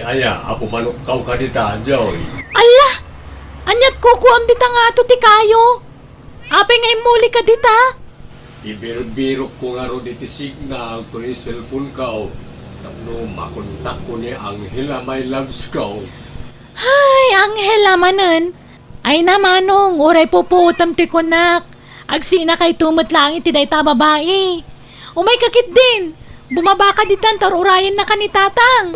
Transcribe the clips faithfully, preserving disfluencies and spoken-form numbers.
Aya, apo manokkaw ka dita, Joy. Alla! Ania't kukuam dita nga ato ti kayo? Apay nga immuli ka dita? Ibirbirok ko ngarud iti signal ko ni cellphone ko tapno makontak ko ni Angela, my loves ko. Ay, Angela manen. Ay na, Manong, uray pupuotam ti kunak. Agsinakayto met laeng iti dayta a babai. Umayka ketdin. Bumabaka ditan ta ur-urayenna ka ni Tatang.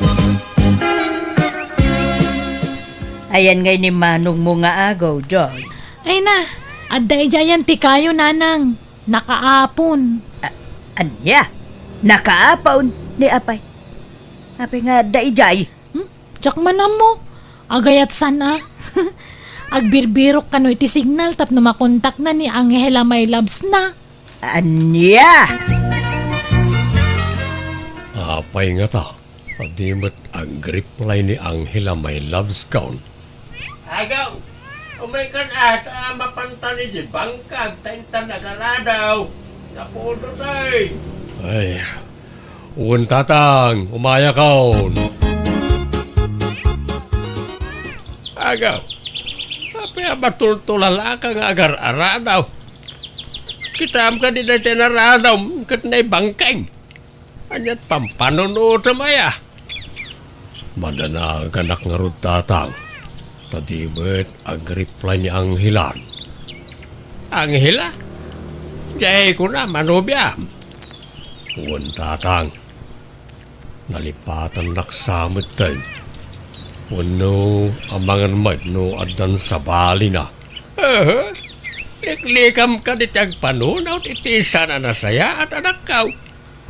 Ayan ngay ni manongmo nga agaw, Joy. Ay na, adda idiayan ti kayo, Nanang. Nakaapon. A-, ania? Nakaapon? Ni apay? Apay nga adda idiay? Hmm? Diak man ammo. Agayat saan a? Agbirbirok kano iti signal tapno makontakna ni Angela, my loves na. Ania? Apay ngata? Adi met agreply ni Angela, my loves, kaon. Agaw, umaykan a ta mapantan iti bangkag ta intan agaradaw. Napudo tay. Ay, wen, Tatang, umayakaon. Agaw, apay a matultulalaka nga agar-aradaw? Kitaem kadi dayta inaradawm ket naibangkag. Ania't pampanunutem aya? Madanaganak ngarud, Tatang, ta di met agreply ni Anghelan. Anghela? Diay kuna manobiam? Wen, Tatang. Nalipatannak sa metten. Wenno, amangan met no addan sabalina. Aha. Liklikam kadi ti agpanunot iti saan a nasayaat, anakko.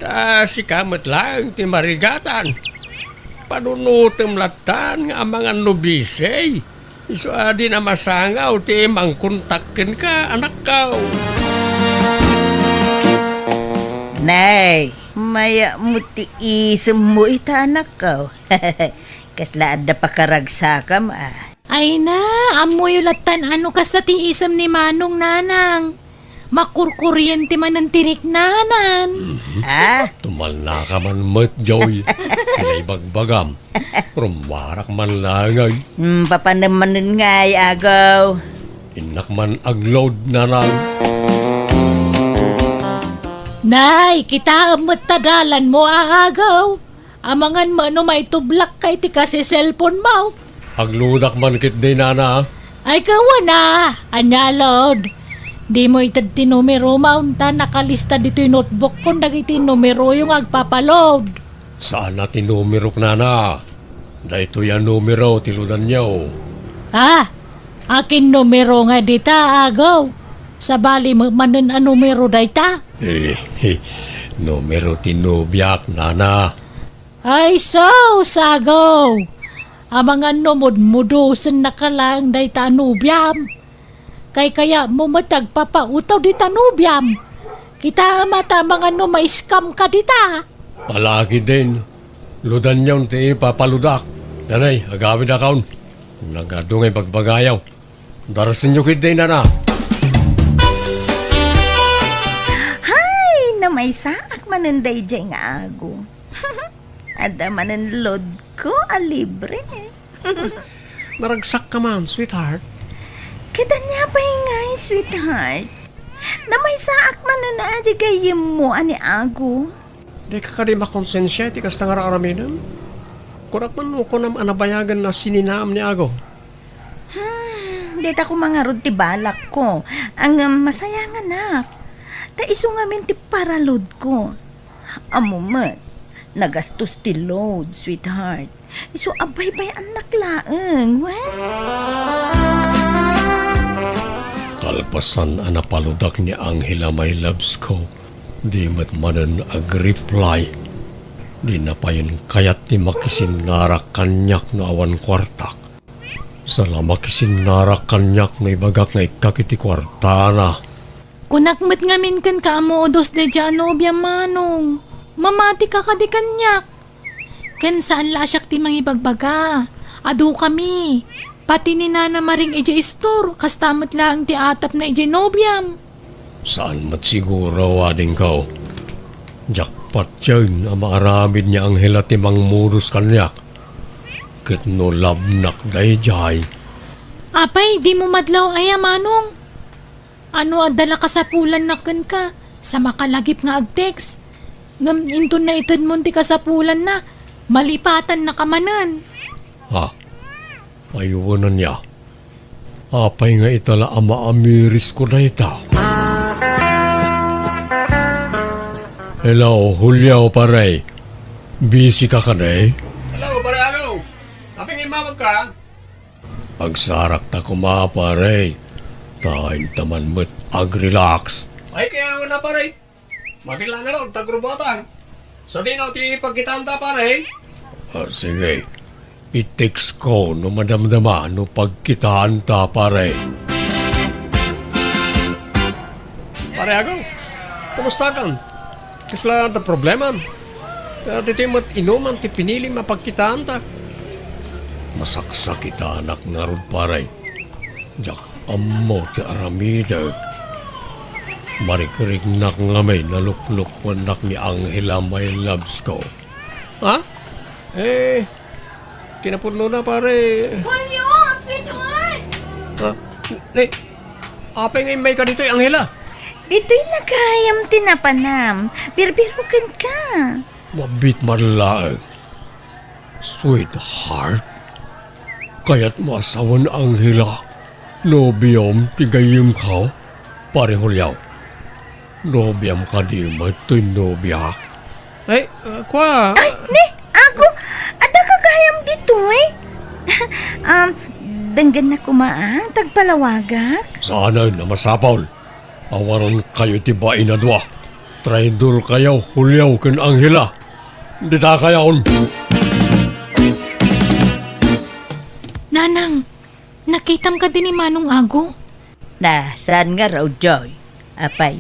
Ta sika met laeng ti marigatan. Panunotem lattan nga amangan no busy. Isu a di na masangaw ti mangkontak kenka, anakko. Nay, mayat met ti isemmo ita, anakko. Kasla adda pakaragsakam a. Ay na, ammoyo lattan a no kasta ti isem ni Manong, Nanang. Makurkuryente manen ti riknanan. Mhm. Ah? Tumalnaka man met, Joy. Ti naibagbagam. Rummuarak man laeng ay. Hmm, papanem manen ngay, agaw. Innak man agload, Nanang. Nay, kitaem met ta dalanmo, agaw. Amangan met no maitublakka iti kasi cellphone mo. Agloadak man ketdi, Nana. Ay, kawana, ania load? Dimo ited ti numeroma, ta nakalista ditoy notebook kon dagiti numeroyo nga agpapaload. Saan a ti numerok, Nana. Daytoy a numero ti loadanyo. Ah, akin numero nga dita, agaw? Sabali met manen a numero dayta? Eh, numero ti nobiak, Nana. Ay, sus, agaw! Amangan no mudmudosennaka laeng dayta a nobiam. Kaykayatmo met ti agpapautaw dita nobiam. Kitaem a ta amangan no ma-scam ka dita. Ala ketdin, loadanyon ti ipapaloadak. Danay, agawidakon. Nagadu nga ibagbagayo. Darsenyo ketdi, Nana. Hay, namaysaak manen daydiay nga ago. Adda manen loadko a libre. Naragsakka man, sweetheart. Ket ania pay ngay, sweetheart? Namaysaak manen a di gayyemmo a ni ago. Dika kadi makonsensia iti kasta nga ar-aramidem? Kunak man no kunam a nabayagen a sininaam ni ago. Hmm, dayta koma ngarud ti balakko. Ngem masayanganak. Ta isu ngamin ti paraloadko. Ammo met, nagastos ti load, sweetheart. Isu a baybay-annak laeng, wen? Kalpasan a napaloadak ni Angela, my loves ko, di met manen agreply. Di na payen kayat ti makisinnarak kaniak no awan kuartak. Saan la makisinnarak kaniak no ibagak nga ikkak iti kuartana. Kunak met ngamin kenka a modos daydiay a nobiam, Manong. Mamatika kadi kaniak. Ken saan la a siak ti mangibagbaga. Adukami. Pati ni Nana Maring idiay istor, kasta met laeng ti atapna idiay nobiam. Saan met siguro, adingko. Diak patien a maaramid ni Angela ti mangmodos kaniak. Ket no labnak daydiay. Apay, dimo madlaw aya, Manong? Ano adda la kasapulanna kenka? Sa makalagip nga ag-text. Ngem inton naitedmon ti kasapulanna, malipatannaka manen. Ha? Aywan ania. Apay nga ita la a maamirisko dayta? Hello, Julio, pare. Busy ka kadi? Hello, pare Ago. Apay nga immawag ka? Agsarakta koma, pare. Ta intaman met ag-relax. Ay, kaya nga na, pare. Mabilang nga ron, tagrubuatan. Sadino ti pagkitaanta, pare? Ah, sige. I-text ko no madamdama no pagkitaanta, pare. Pare Ago, kumusta kan? Kasla adda problemam? Daytoy met inuman ti pinilim a pagkitaanta. Masaksakitanak ngarud, pare. Diak ammo ti aramidek. Marikriknak ngamin a luklukkuennak ni Angela, my loves ko. Ha? Eh, kinapudnona, pare. Julio, sweetheart! Ha? Ni, apay nga immayka ditoy, Angela? Ditoy la gayam ti napanam. Birbirokenka. Mabiit man laeng. Sweetheart, kayatmo a sawen, Angela, nobiom ti gayyemko, pare Julio. Nobiam kadi met toy nobiak? Ay, ah, kua. Ay, ni, Ago, adda ka gayam ditoy? Um, denggennak koma a, tagpalawagak. Saanen a masapul. Awarenkayo iti bain a dua. Traidorkayo, Julio ken Angela. Ditakayon. Nanang, nakitam kadi ni Manong Ago? Na, saan ngarud, Joy? Apay,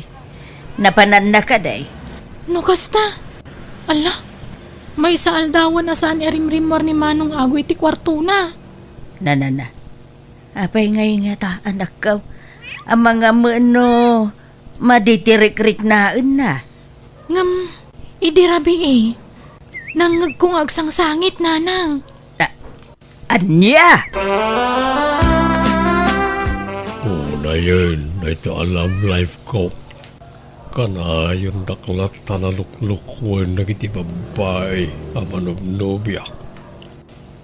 napananna kadi? No kasta, ala, maysa aldawen a saan a rimrimmor ni Manong Ago iti kuartona. Na, na, na. Apay ngay ngata, anakko? Amangan no madi ti rikriknaenna. Ngem, idi rabii, nangngegko nga agsangsangit, Nanang. A-, ania? Unayen dayta a love life ko. Kanayondak latta a luklukoen dagiti babbai a manobnobiak.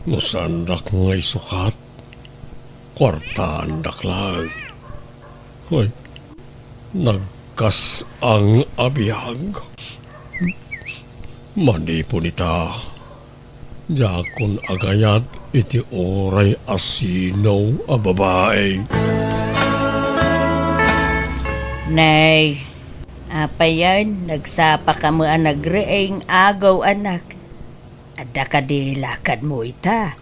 No saandak nga isukat, kuartaandak laeng. Ay, nagkas-ang a biag. Manipon ita, diakon agayat iti uray a sino a babai. Nay, apayen, nagsapa kamo a nagriing, Ago, anak. Adda kadi lakadmo ita?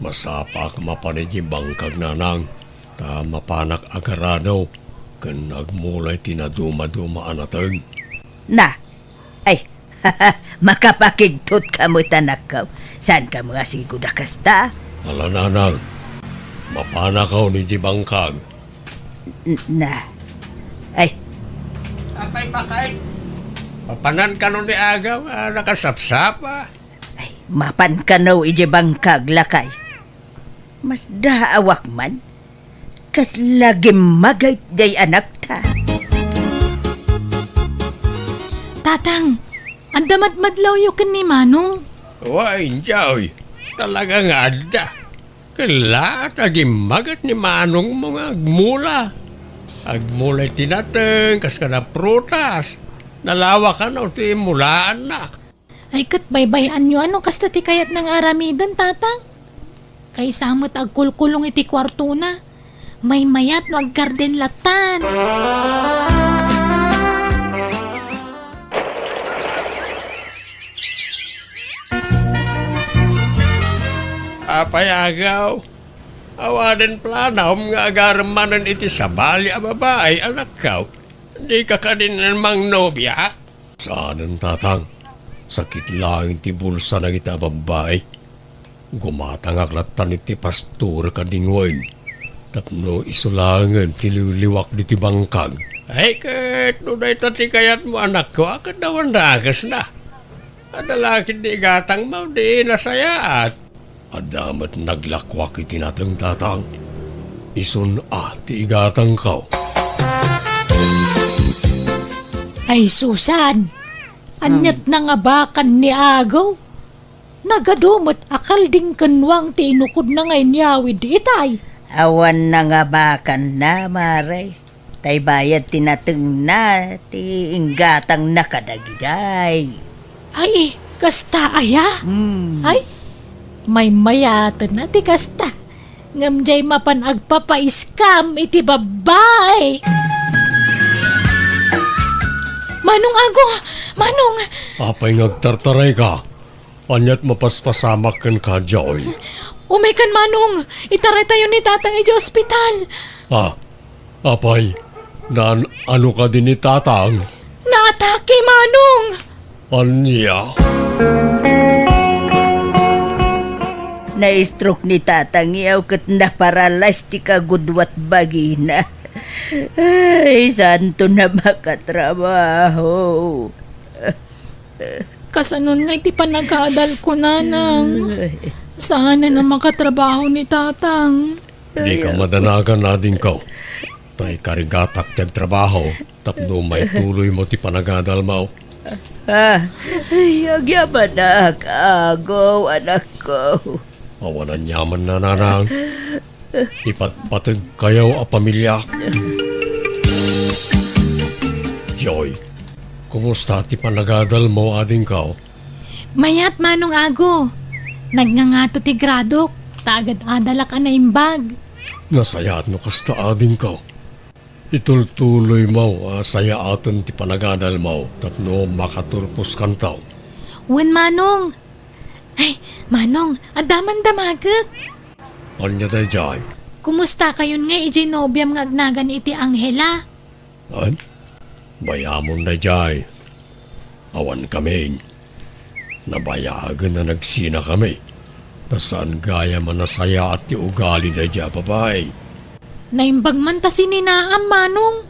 Masapaak mapan idiay bangkag, Nanang, ta mapanak agarado ken agmulay ti nadumaduma a nateng. Na, ay, makapakigtot ka met, anakko. Saan kamo a sigud a kasta? Ala, Nanang, mapanakon idiay bangkag. N-, na, ay. Apay, Bakay? Mapanan kano ni Agaw a nakasapsapa? Ay, mapan kano idiay bangkag, lakay. Masdaawak man. Kasla gimmaget diay anakta. Tatang, adda madmadlawyo ken ni Manong? Wen, Joy. Talaga nga adda. Kellaat a gimmaget ni Manongmo nga agmula. Agmula iti nateng kas kada prutas. Nalawa kano ti mulaanna. Ay, ket baybay-anyo a no kasta ti kayatna nga aramiden, Tatang. Kaysa met agkulkulong iti kuartona. Maymayat no aggarden lattan. Apay, Agaw, awanen planom nga agarem manen iti sabali a babai, anakko? Dika kadi mangnobiak? Saanen, Tatang. Sakit laeng ti bulsa dagita a babbai. Gumatangak lattan iti pastorek a dingwen tapno isu laengen ti liwliwak ditoy bangkag. Ay, ket no dayta ti kayatmo, anakko, a ket awan dakesna. Adda la ketdi igatangmo, di nasayaat. Adda met naglakuak iti nateng, Tatang. Isun a ti igatangko. Ay, Susan! Aniat Hmm. nangabakan ni Ago? Nagadu met a kaldingkennuang ti inukodna nga inyawid itay. Awan nangabakanna, Mare. Tay bayad ti natengna, ti inggatangna kadagidiay. Ay, kasta aya? Hmm. Ay, maymayaten a ti kasta. Ngem diay mapan agpapaiskam iti babbai. Manong Ago! Manong! Apay nga agtartarayka? Aniat mapaspasamak kenka, Joy? Umaykan, Manong! Itaraytayo ni Tatang idiay ospital! Ah, apay, naan-ano kadi ni Tatang? Naatake, Manong! Ania? Na-stroke ni Tatang yaw ket naparalyze ti kagudua ti bagina. Ay, saanton a makatrabaho. Kasanon nga iti panagadalko, Nanang? Saanen a makatrabaho ni Tatang. Dika madanagan, adingko. Tay karigatak ti agtrabaho tapno maituloymo ti panagadalmo. Ah, ay, agyamanak, Ago, anakko. Awan aniamanna, Nanang. Ipatpategkayo a pamiliak. Joy, kumusta ti panagadalmo, adingko? Mayat, Manong Ago. Nagngangato ti gradok, ta agad-adalak a naimbag. Nasayaat no kasta, adingko. Itultuloymo a sayaaten ti panagadalmo tapno makaturposkanto. Wen, Manong. Ay, Manong, adda man damagek. Ania daydiay? Kumustakayon nga idiay nobiam nga agnagan iti Angela? Ay, bayamon daydiay. Awan kami. Nabayagen a nagsinakami. Ta saan gayam a nasayaat ti ugali daydiay a babai. Naimbag man ta sininaam, Manong.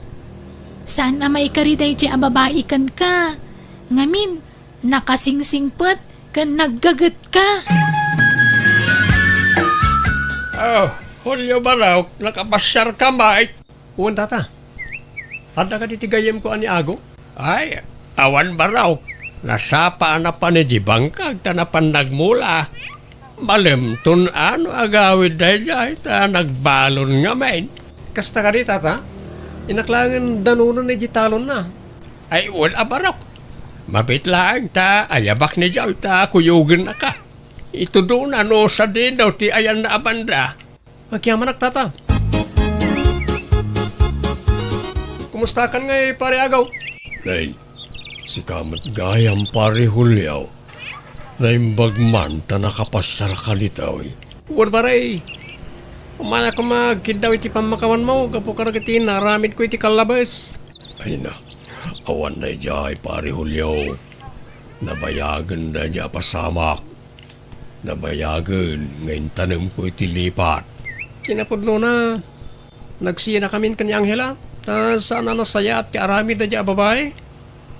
Saan a maikari daydiay a babai kenka. Ngamin, nakasingsingpet ken naggagetka. Oh, Julio Barok, nakapasiarka met? Wen, Tata. Adda kadi ti gayyemko a ni Ago? Ay, awan, Barok. Nasapa a napan idiay bangkag ta napan nagmula. Malemton a no agawid daydiay ta nagbalon ngamin. Kasta kadi, Tata? Innak laengen danunen idiay talonna. Ay, wen a, Barok. Mabiit laeng ta ayabak ni Joy ta kuyogennaka. Itudona no sadino ti ayanna a banda. Agyamanak, Tata. Kumustakan ngay, Pare Agaw? Nay, sika met gayam, Pare Julio. Naimbag man ta nakapasiarka ditoy. Wen, Pare. Umay a koma agkiddaw iti pammakawanmo gapu kadagiti naaramidko iti kallabes. Ay na, awan daydiay, Pare Julio. Nabayagen daydiay a pasamak. Nabayagen nga intanemko iti lipat. Kinapudnona, nagsinakamin ken ni Angela, ta saan a nasayaat ti aramid daydiay a babai.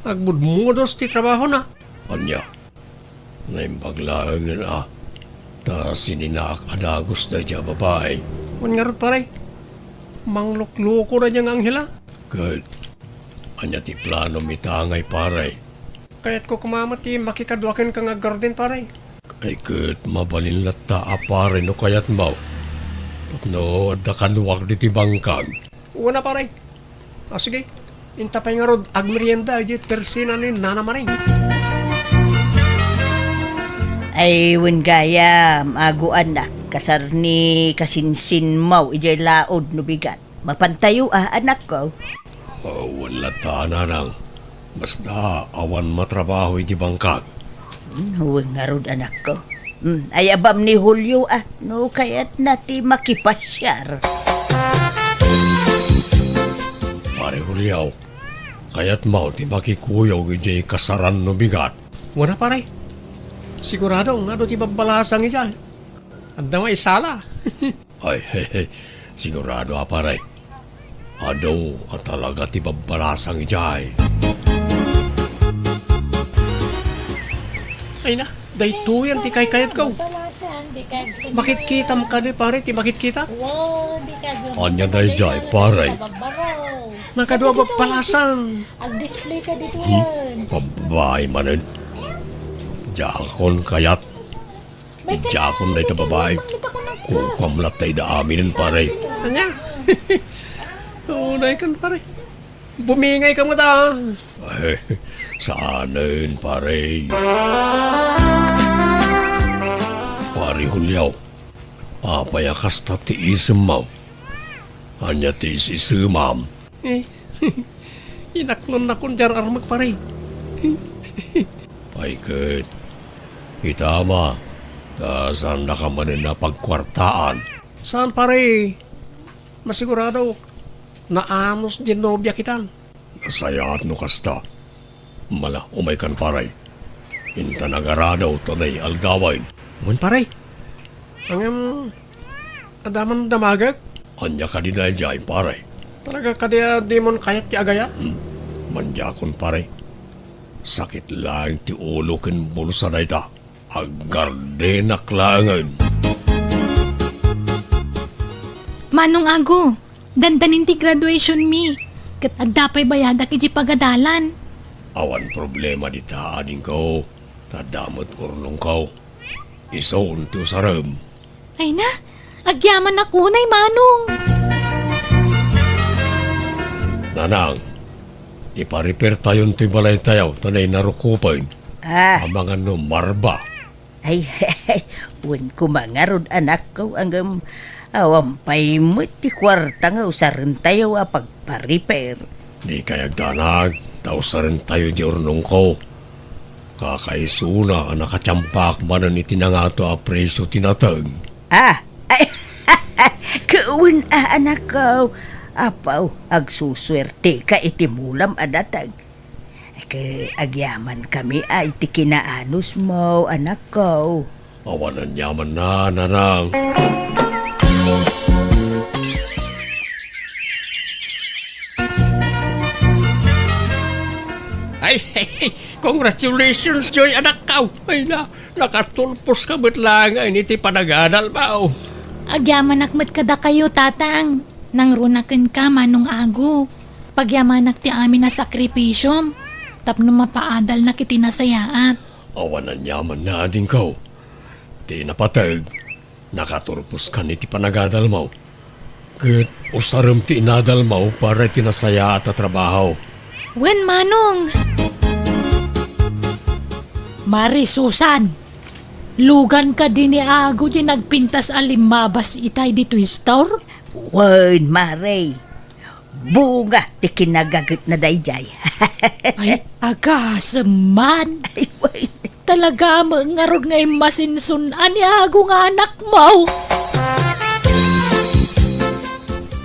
Agmudmudos ti trabahona. Ania? Naimbag laengen a, ta sininaak a dagus daydiay a babai. Wen ngarud, pare, manglukloko daydiay nga Angela. Ket ania ti planom ita ngay, pare? Kayatko koma met ti makikadua kenka nga aggarden, pare. Ay, ket mabalin latta a, pare, no kayatmo. Tapno adda kaduak ditoy bangkag. Wen a, pare. Ah, sige. Inta pay ngarud agmerienda idiay tersinan ni Nana Maring. Ay, wen gayam, Ago anak, kasar ni kasinsinmo idiay laod no bigat. Mapantayo a, anakko? Oh, wen latta, nanang. Basta awan matrabaho iti bangkag. Hmm, wen ngarud, anakko. Hmm, ayabam ni Julio a, no kayatna ti makipasiar. Pare Julio, kayatmo ti makikuyog idiay kasaran no bigat? Wen a, pare. Sigurado nga adu ti babbalasang idiay. Adda maisala. Ay, sigurado a, pare. Adu a talaga ti babbalasang idiay. Ay na, daytoyen ti kaykayatko. Babbalasang, di Makitkitam kadi, pare, ti makitkita? Ania daydiay, pare? Nakadua a palasan. Ag-display ka dito. Babae manen. Diakon kayat. Diakon dayta babae. Kukuam latta ida aminen, pare. Ania? Unay kan, pare. Bumingay ka met, a. Saanen, pare. Pare Julio, apay a kasta ti isemmo? Ania ti is-isemam? Eh, inaklonnakon diay ar-armek, pare. Ay ket, ita met, ta saannaka manen a pagkuartaan. Saan, pare. Masigurado, naanus diay nobiak itan. Nasayaat no kasta. Mala, umaykan, pare. Intan agarado ta nay aldawen. Wen, pare. Ngem, adda man damagek? Ania kadi daydiay, pare? Talaga kadi a dimon kayat ti agayat? Hmm. Mandiakon, pare. Sakit laeng ti ulo ken bulsa dayta. Aggardenak laengen. Manong Ago, dandanin ti graduation mi, ket adda pay bayadak idiay pagadalan. Awan problema dita, adingko, ta adda met urnongko. Isun ti usarem. Ay na, agyamanak unay, Manong. Nanang, ipa-repair tayon toy balaytayo ta nay narukopen. Ah. Amangan no marba. Ay, wen koma ngarud, anakko, ngem awan pay met ti kuarta nga usarentayo a pagpa-repair. Dikay agdanag, ta usarentayo diay urnongko. Kakaisuna a nakatiampak manen iti nangato a presio ti nateng. Ah, ay, ket wen a, anakko. Apo, agsusuerteka iti mulam a nateng. Ket agyamankami a iti kinaanusmo, anakko. Awan aniamanna, nanang. Ay, congratulations, Joy, anakko. Ay na, nakatulposka met laengen iti panagadalmo. Agyamanak met kadakayo, Tatang. Nangruna kenka, Manong Ago. Pagyamanak ti amin a sakripisiom tapno mapaadalnak iti nasayaat. Awan aniamanna, adingko. Ti napateg, nakaturposkan iti panagadalmo. Ket usarem ti inadalmo para iti nasayaat a trabaho. Wen, Manong! Mari Susan, lugan kadi ni Ago diay nagpintas a limmabas itay ditoy store? Wen, Mari. Bunga ti kinagagetna daydiay. Ay, agasem man. Ay, wen. Talaga met ngarud nga immasinsun-an ni Ago nga anakmo.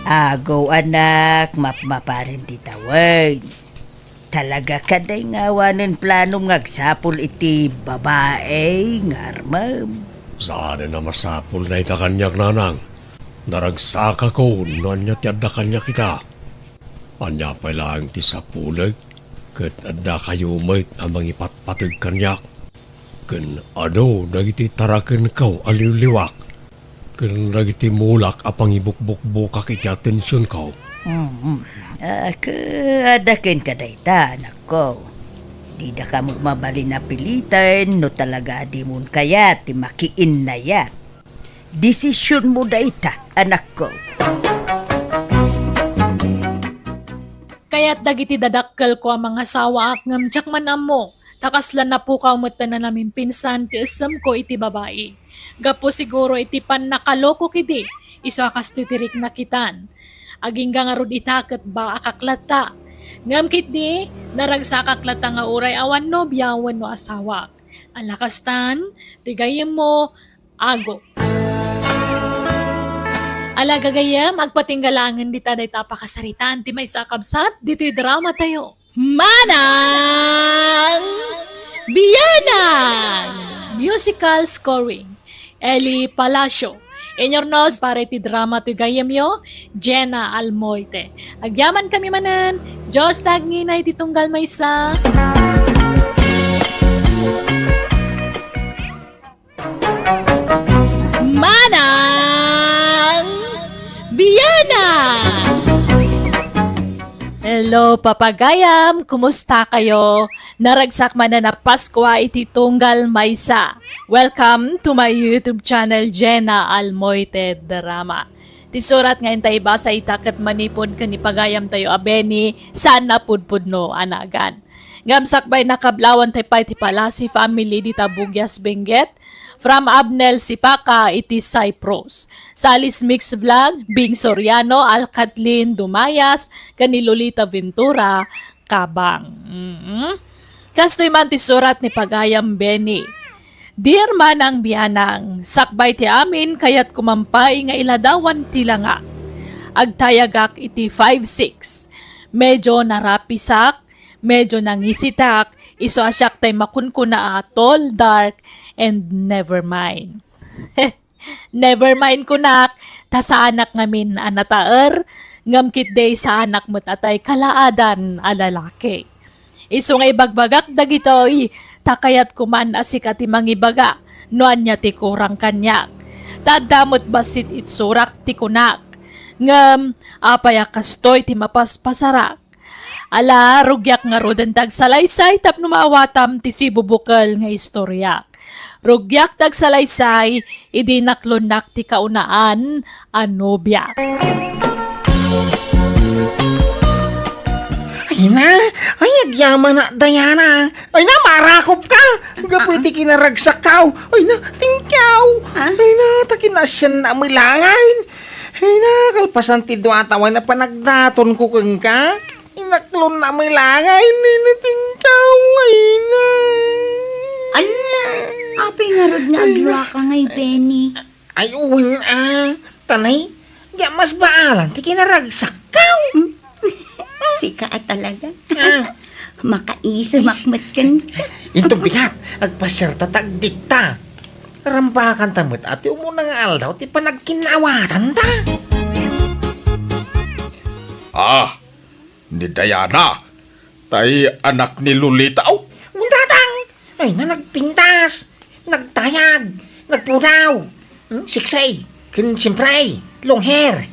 Ago, anak, mapmaparin ti tawen. Talaga kadi nga awanen planom nga agsapul iti babai nga armem? Saanen a masapul dayta kaniak, nanang. Naragsakakon no ania ti adda kaniak ita. Ania pay laeng ti sapulek ket addakayo met a mangipatpateg kaniak? Ken adu dagiti tarakenko a liwliwak ken dagiti mulak a pangibukbukbukak iti atensionko? Mm. Ah, ke-, adda kenka dayta, anakko. Didaka met mabalin a piliten no talaga a dimon kayat ti makiinnayat. Desisionmo dayta, anakko. Kayat dagiti dadakkelko a mangasawaak ngem diak man ammo ta kasla napukaw met ta nanamimpinsan ti essemko iti babai. Gapu siguro iti pannakalokok idi, isu a kastoy ti rikna kitan. Agingga ngarud ita ket baakak latta. Ngem ketdi, naragsakak latta nga uray awan nobia wenno asawak. Ala kastan, ti gayyemmo, Ago. Ala gagayyem, agpatingga laengen dita dayta a pakasaritaan ti maysa a kabsat ditoy dramatayo. Manang Bianang! Musical scoring, Eli Palacio. Inyurnos para iti drama toy gayyemyo, Jenna Almoite. Agyamankami manen, Dios ti agnginay ti tunggal maysa. Hello, papagayam! Kumusta kayo? Naragsak manen a Paskua iti tunggal maysa. Welcome to my YouTube channel, Jenna Almoite Drama. Ti surat nga inta ibasa ita ket manipud ken ni pagayamtayo a Benny, saan a pudpudno a nagan. Ngem sakbay, nakablawantay pay ti Palasi family dita Bugias, Benguet, from Abnel Sipaka iti Cyprus. Salis Mix Vlog, Bing Soriano, Al Kathleen Dumayas, ken ni Lolita Ventura, Kabang. Mm. Kastoy man ti surat ni pagayam Benny. Dear Manang Bianang, sakbay ti amin, kayatko man pay nga iladawan ti langa. Agtayagak iti five six. Medyo narapisak, medyo nangisitak, isu a siak tay makunkuna a tall, dark, and never mind. Never mind kunak, ta saanak ngamin a nataer, ngem ketdi saanak met a tay kalaadan a lalaki. Isu nga ibagbagak dagitoy, ta kayatko man a sika ti mangibaga no ania ti kurang kaniak. Ta adda met bassit itsurak ti kunak. Ngem, apay a kastoy ti mapaspasarak? Ala, rugiak ngaruden ti agsalaysay tapno maawatam ti sibubukel nga istoriak. Rugiak ti agsalaysay idi naklonnak ti kaunaan a nobia. Ay na, ay, agyamanak, Diana. Ay na, marakop ka. Gapu iti kinaragsakkaw. Ay na, tingkaw. Ah? Ay na, ta kinasiannak met laengen. Ay na, kalpasan ti dua a tawen a panagdatonko kenka. Inaklonnak met laengen, ay na, tingkaw, ay na. Ala, apay ngarud nga agluaka ngay, Benny? Ay, wen a. Tanay, diak masbaalan ti kinaragsakkaw. Hmm? Sika a talaga. Ah. Makaisimak met kenka. Inton bigat, agpasiarta ta agdikta. Rambakanta met a ti umuna nga aldaw ti panagkinnaawatanta. Ah, ni Diana, tay anak ni Lolita. Aw, wen, Tatang! Ay na, nagpintas, nagtayag, nagpudaw, hmm, sexy, ken siempre, long hair.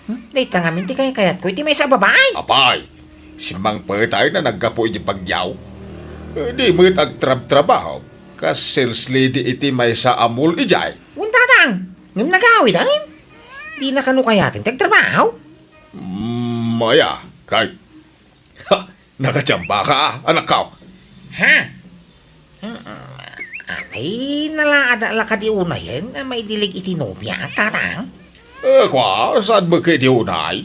Hmm, dayta ngamin ti kaykayatko iti maysa a babai. Apay, simmangpet a naggapu iti bagyo. Eh, di met agtrabtrabaho, kas sales lady iti maysa a mall idiay. Wen, Tatang, ngem nagawid, ay? Dina kano kayaten ti agtrabaho? Mm, aya, kay. Ha, nakachamba ka, anakko. Ha? Ay, nalaada la kadi unayen a maidilig iti nobia, Tatang? Eh, kua, saan met kadi unay?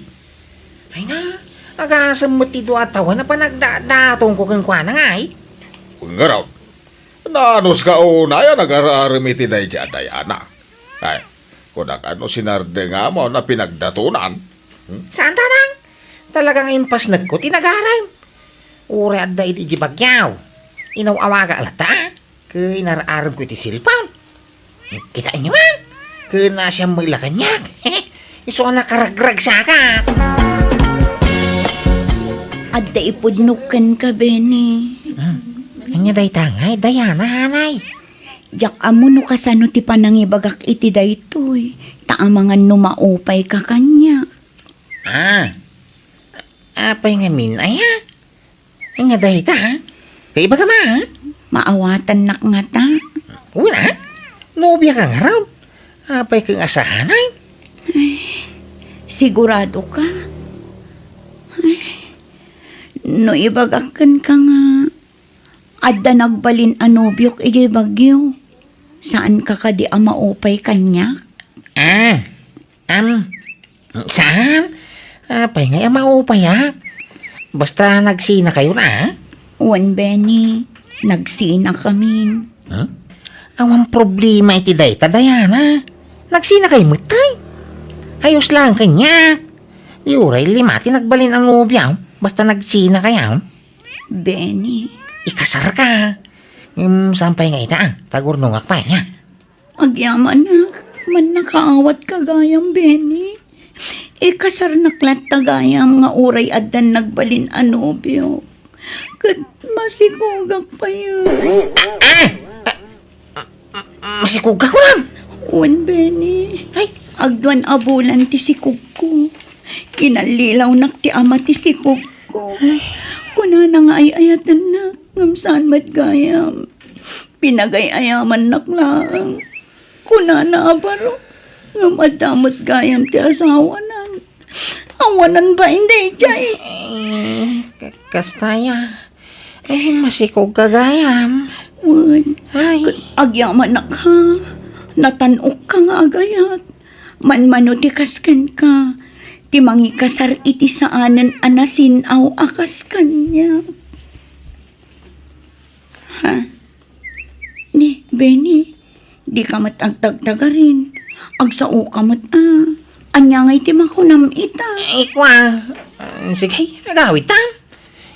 Ay na, agasem met ti dua a tawen a panagdadatongko kenkuana ngay. Ngarud, naanus ka unay a nagar-arem iti daydi a Diana? Ay, kunak, no sinardengam a pinagdatonan? Hmm? Saan, Tatang? Talaga nga impasnekko ti nagarem. Uray adda idi idiay bagyo, inaw-awagak latta, ket inar-aremko iti cellphone. Kitaenyo a? Ket naasiam met la kaniak. Isu a nakaragragsakak. Adda ipudnok kenka, Benny. Hmm. Ania dayta ngay, Diana, anay? Diak ammo no kasano ti panangibagak iti daytoy, ta amangan no maupayka kaniak. Ah, apay ngamin, aya? Ania dayta, ha? Kaibagam a, ha? Maawatannak ngata. Wen a? Nobiaka ngarud. Apay ket nga saan, ay? Ay, sigurado ka? Ay, no ibagak kenka nga adda nagbalin a nobiok idiay bagyo, saanka kadi a maupay kaniak? Ah, am, saan? Apay ngay a maupayak? Basta nagsinakayon a? Wen, Benny, nagsinakamin. Huh? Awan problema iti dayta, Diana. Nagsinakayo met, ay? Ayos lang kaniak. Di uray lima ti nagbalin a nobia, basta nagsinakayo. Benny. Ikasarka. Ngem saan pay nga ita, ah? Tagurnongak pay, nia? Agyamanak, mannakaawat ka gayam, Benny. Ikasarnak latta gayam nga uray addan nagbalin a nobio. Ket masikogak pay. Ah! Ah! Masikogak, kunam? Wen, Benny. Ay. Agduan a bulan ti sikogko. Inallilawnak ti ama ti sikog ko. Kunana nga ay-ayatennak, ngem saan met gayam. Pinagay-ayamannak laeng. Kunana a baro, ngem adda met gayam ti asawana. Awanan bain daydiay. Eh, ka-, kasta aya. Eh, masikog ka gayam. Wen, ay. Agyamanak ha. Natan-ok ka nga agayat. Manmano ti kas kenka. Ti mangikasar iti saanen a nasin-aw a kas kaniak. Ha? Ni, Benny, di ka met agtagtagarin. Agsao ka met, a. Ania ngay ti makunam ita? Ay, kua. Ah, sige, agawid ta.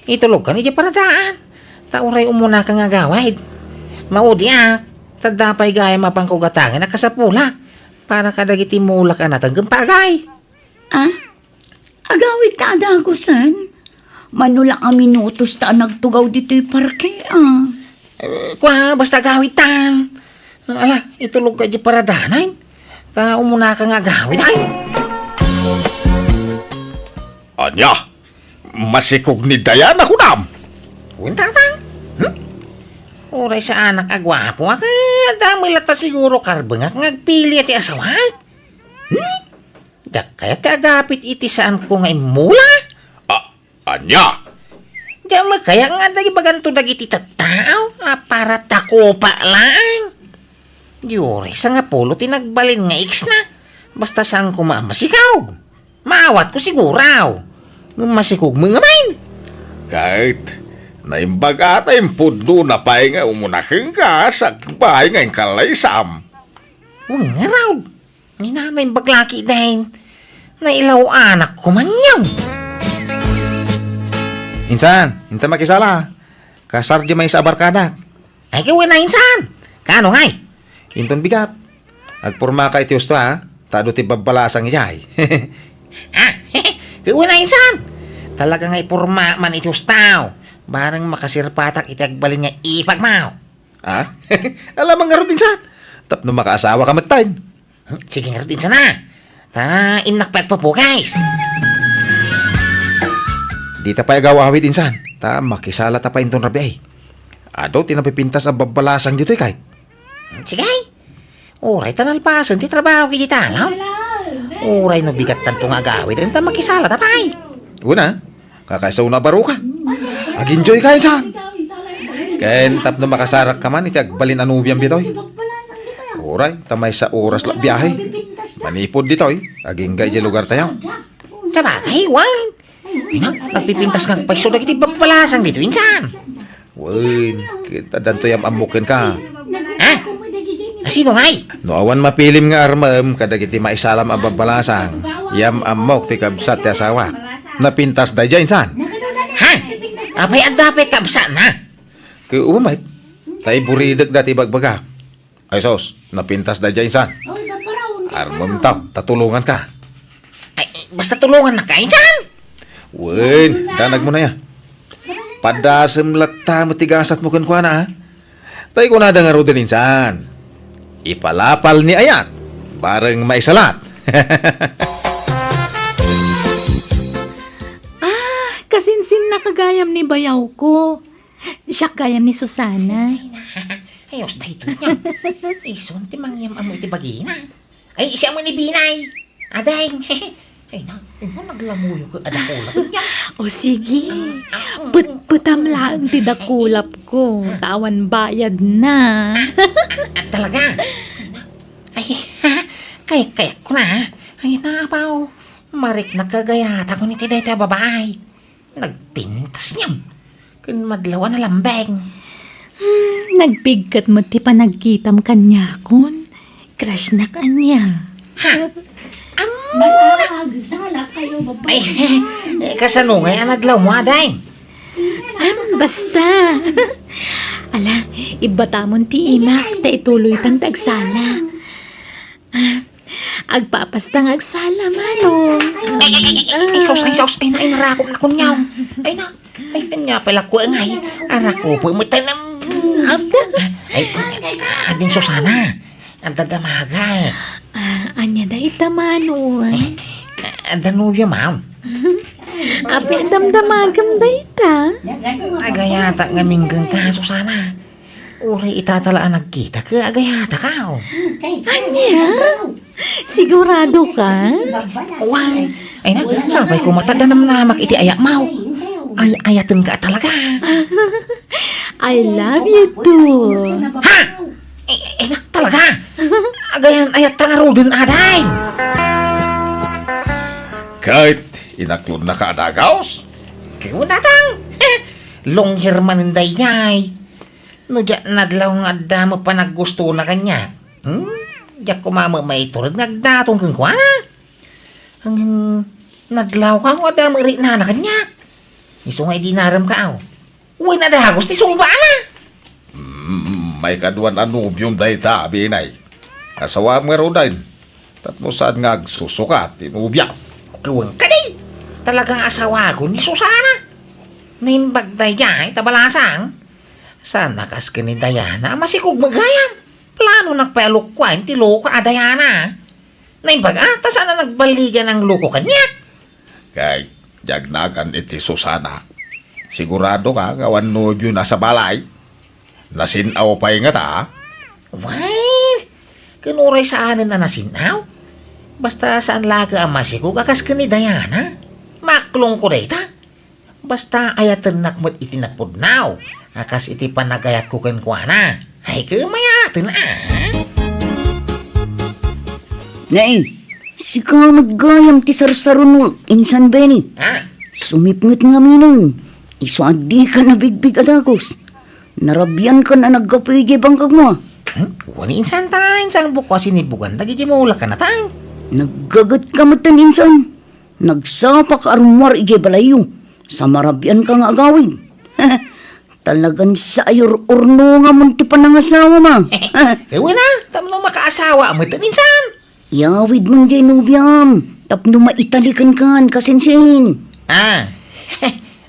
Itulog ka ni di paradaan. Ta uray umuna ka nga agawid. Maudi a. Ta adda pay gayam a pangkugatangen a kasapulak. Para kadagiti mulak a nateng ken pagay. Ah? Agawid ta a dagusen? Mano la a minutos ta a nagtugaw ditoy parke, a. Eh, kua, basta agawid ta. Ala, itulog ka di paradanan. Ta umuna ka nga agawid, ay. Ania? Masikog ni Diana, kunam? Wen, tatang. Hmm? Uray saanak a guapo, a, ket adda met latta siguro karbengak nga agpili ti asawak. Hmm? Diak kayat ti agapit iti saanko nga immula? A, ania? Diak met kayat nga adda ibaganto dagiti tattao a para takopa laeng. Di uray sangapulo ti nagbalin nga ex-na. Basta saan koma a masikog. Maawatko siguro. Ngem masikog met ngamin. Ket naimbag a ta impudnona pay nga umuna kenka sakbay nga inkalaysam. Wen ngarud. Ni nanay baglaki dayta. Nailaw-anak ko man yan. Insan, inta makisala. Kasar di maysa a barkadak. Ay, kawen a insan. Kaano ngay? Inton bigat. Agpormaka iti husto, ha? Ta adu ti babbalasang idiay. Ah, kawen a insan. Talaga nga iporma man iti husto. Bareng makasirpatak iti agbalin nga ipagmaw. Ha? Alamang ngarud insan. Tapno makaasawa ka metten. Hmm, sige ngarud insan a. Ta innak pay agpapugas. Dita pay agaw-awid insan. Ta makisala ta pay inton rabii. Adu ti napipintas a babbalasang ditoy kay. Hmm, sige. Uray ta nalpasen ti trabaho iti talon. Uray no bigattanto nga agawid, enta makisala ta pay. Una, kakaisuna a baruka. Ag-enjoy ka, insan. Ken tapno makasarak ka man iti agbalin a nobiam ditoy. Uray, ta maysa oras la biahe. Manipud ditoy, agingga iti lugar tayo. Sabagay, wen. Ina, nagpipintas nga agpayso dagiti babbalasang ditoy, insan. Wen, ket addanto yam-ammok kenka. Ha? A, sino ngay? No awan mapilim nga armem kadagiti maisalam a babbalasang, yam-ammok ti kabsat ti asawa. Napintas daydiay, insan. Ha? Apay adda pay kabsatna? Ket umamet, tay buridek dati bagbagak. Ay sus, napintas daydiay, insan. Oy, babaraw, armem ta, ta tulonganka. Ay, basta tulongannak, insan. Wen, danagmo na ya. Padasem latta met ti gasatmo kenkuana, a. Tay kunada ngaruden, insan. Ipalapal ni ayat, bareng maisalat. Ah, kasinsinna ka gayam ni bayawko. Siak gayam ni Susana. Ay, na. Ayos daytoy niya. Ison ti mangyam-ammo iti bagina. Ay, siya mo ni Binay. Ading. Ay, na. Ay, na, naglamuyo ka, ada kulap niya. O sige. Ah, ah, mm. Petpetam laeng ti dakulap ko. Ta awan bayad na. Ah, ah, talaga? Ay, na. Ay, kay, kay ko na. Ay, na, apaw. Mariknak kagayat ako ni ti daytoy a babae. Nagpintas niyan. Ken madlaw a nalambeng. Hmm, nagpigket met ti panagkitam kaniakon. Crush nak ania. Ha? Ammona! Ay, eh, kasano ngay a nadlaw mo, aday? Ah, basta. Ala, ibbatamon ti imak, ta ituloy tan ti agsala. Ah, agpapasta nga agsala, Manong. Ay, ay, ay, ay, ay, sus, ay, sus, ay, na, ay, narakop na kunyaw. Ay, na, ay, kanya pala ko, ay, arakop mo, tanam. Ay, ay, ading Susana, ang dadamaga. Ah, anya da ita, Manong? Ay, ah, Danubio, ma'am. Apay a damdamagam dayta? Agayatak ngamin kenka, Susana. Uray ita ta la a nagkita, ket agayatak, aw. Ania? Sigurado ka? Wen. Ay na, sapay koma ta danamnamak iti ayatmo. Ay, ayatenka talaga. I love you too. Ha? Eh, eh, nak talaga. Agayan, ayat ta ngaruden, aday. Ket inaklodna ka a dagaus? Kunatang. Long hair manen daydiay. No diak nadlaw nga adda met panaggustona kaniak. Hmm? Diak koma met maiturod nga agdatong kenkuana. Ngem nadlaw ka, adda met riknana kaniak. Isu nga idi narem ka, aw. Wen a dagos ti sungbana. Mm, maikaduan a nobiom dayta, Binay. Asawaem ngaruden. Tapno saan nga agsusukat ti nobiam. Wen kadi. Talaga nga asawagon ni Susana. Naimbag daydiay ta balasang. Saan a kas ken ni Diana a masikog met gayam. Planonak pay a lukuaen ti loko a Diana. Naimbag a, ta saan a nagballigan a loko kaniak. Kay, diak nagan iti Susana. Sigurado ka nga awan nobiona a sabali? Nasin-aw pay ngata? Wen, ken uray saanen a nasin-aw. Basta saan laeng a masikog a kas ken ni Diana. Maklongko dayta. Basta ayatennak met iti napudno a kas iti panagayatko kenkuana. Ay, ket mayaten, a. Nay, sika met gayam ti sarsaronmo, Insan Benny. Ha? Sumipnget ngaminen. Isu a dika nabigbig a dagus. Narabiankan a naggapu idiay bangkagmo. Hmm? Wen, Insan, ta, Insan, bukko a sinibugan dagiti mulak a natang. Naggagetka metten, Insan. Nagsapaka a rummuar idiay balayyo. Sa marabianka nga agawid. Talagan sa ayur-urno nga mon ti panangasawam. Wen a, tapno makaasawa metten, Insan. Iyawid mon diay nobiam, tapno maitalikan kan, kasinsin. A.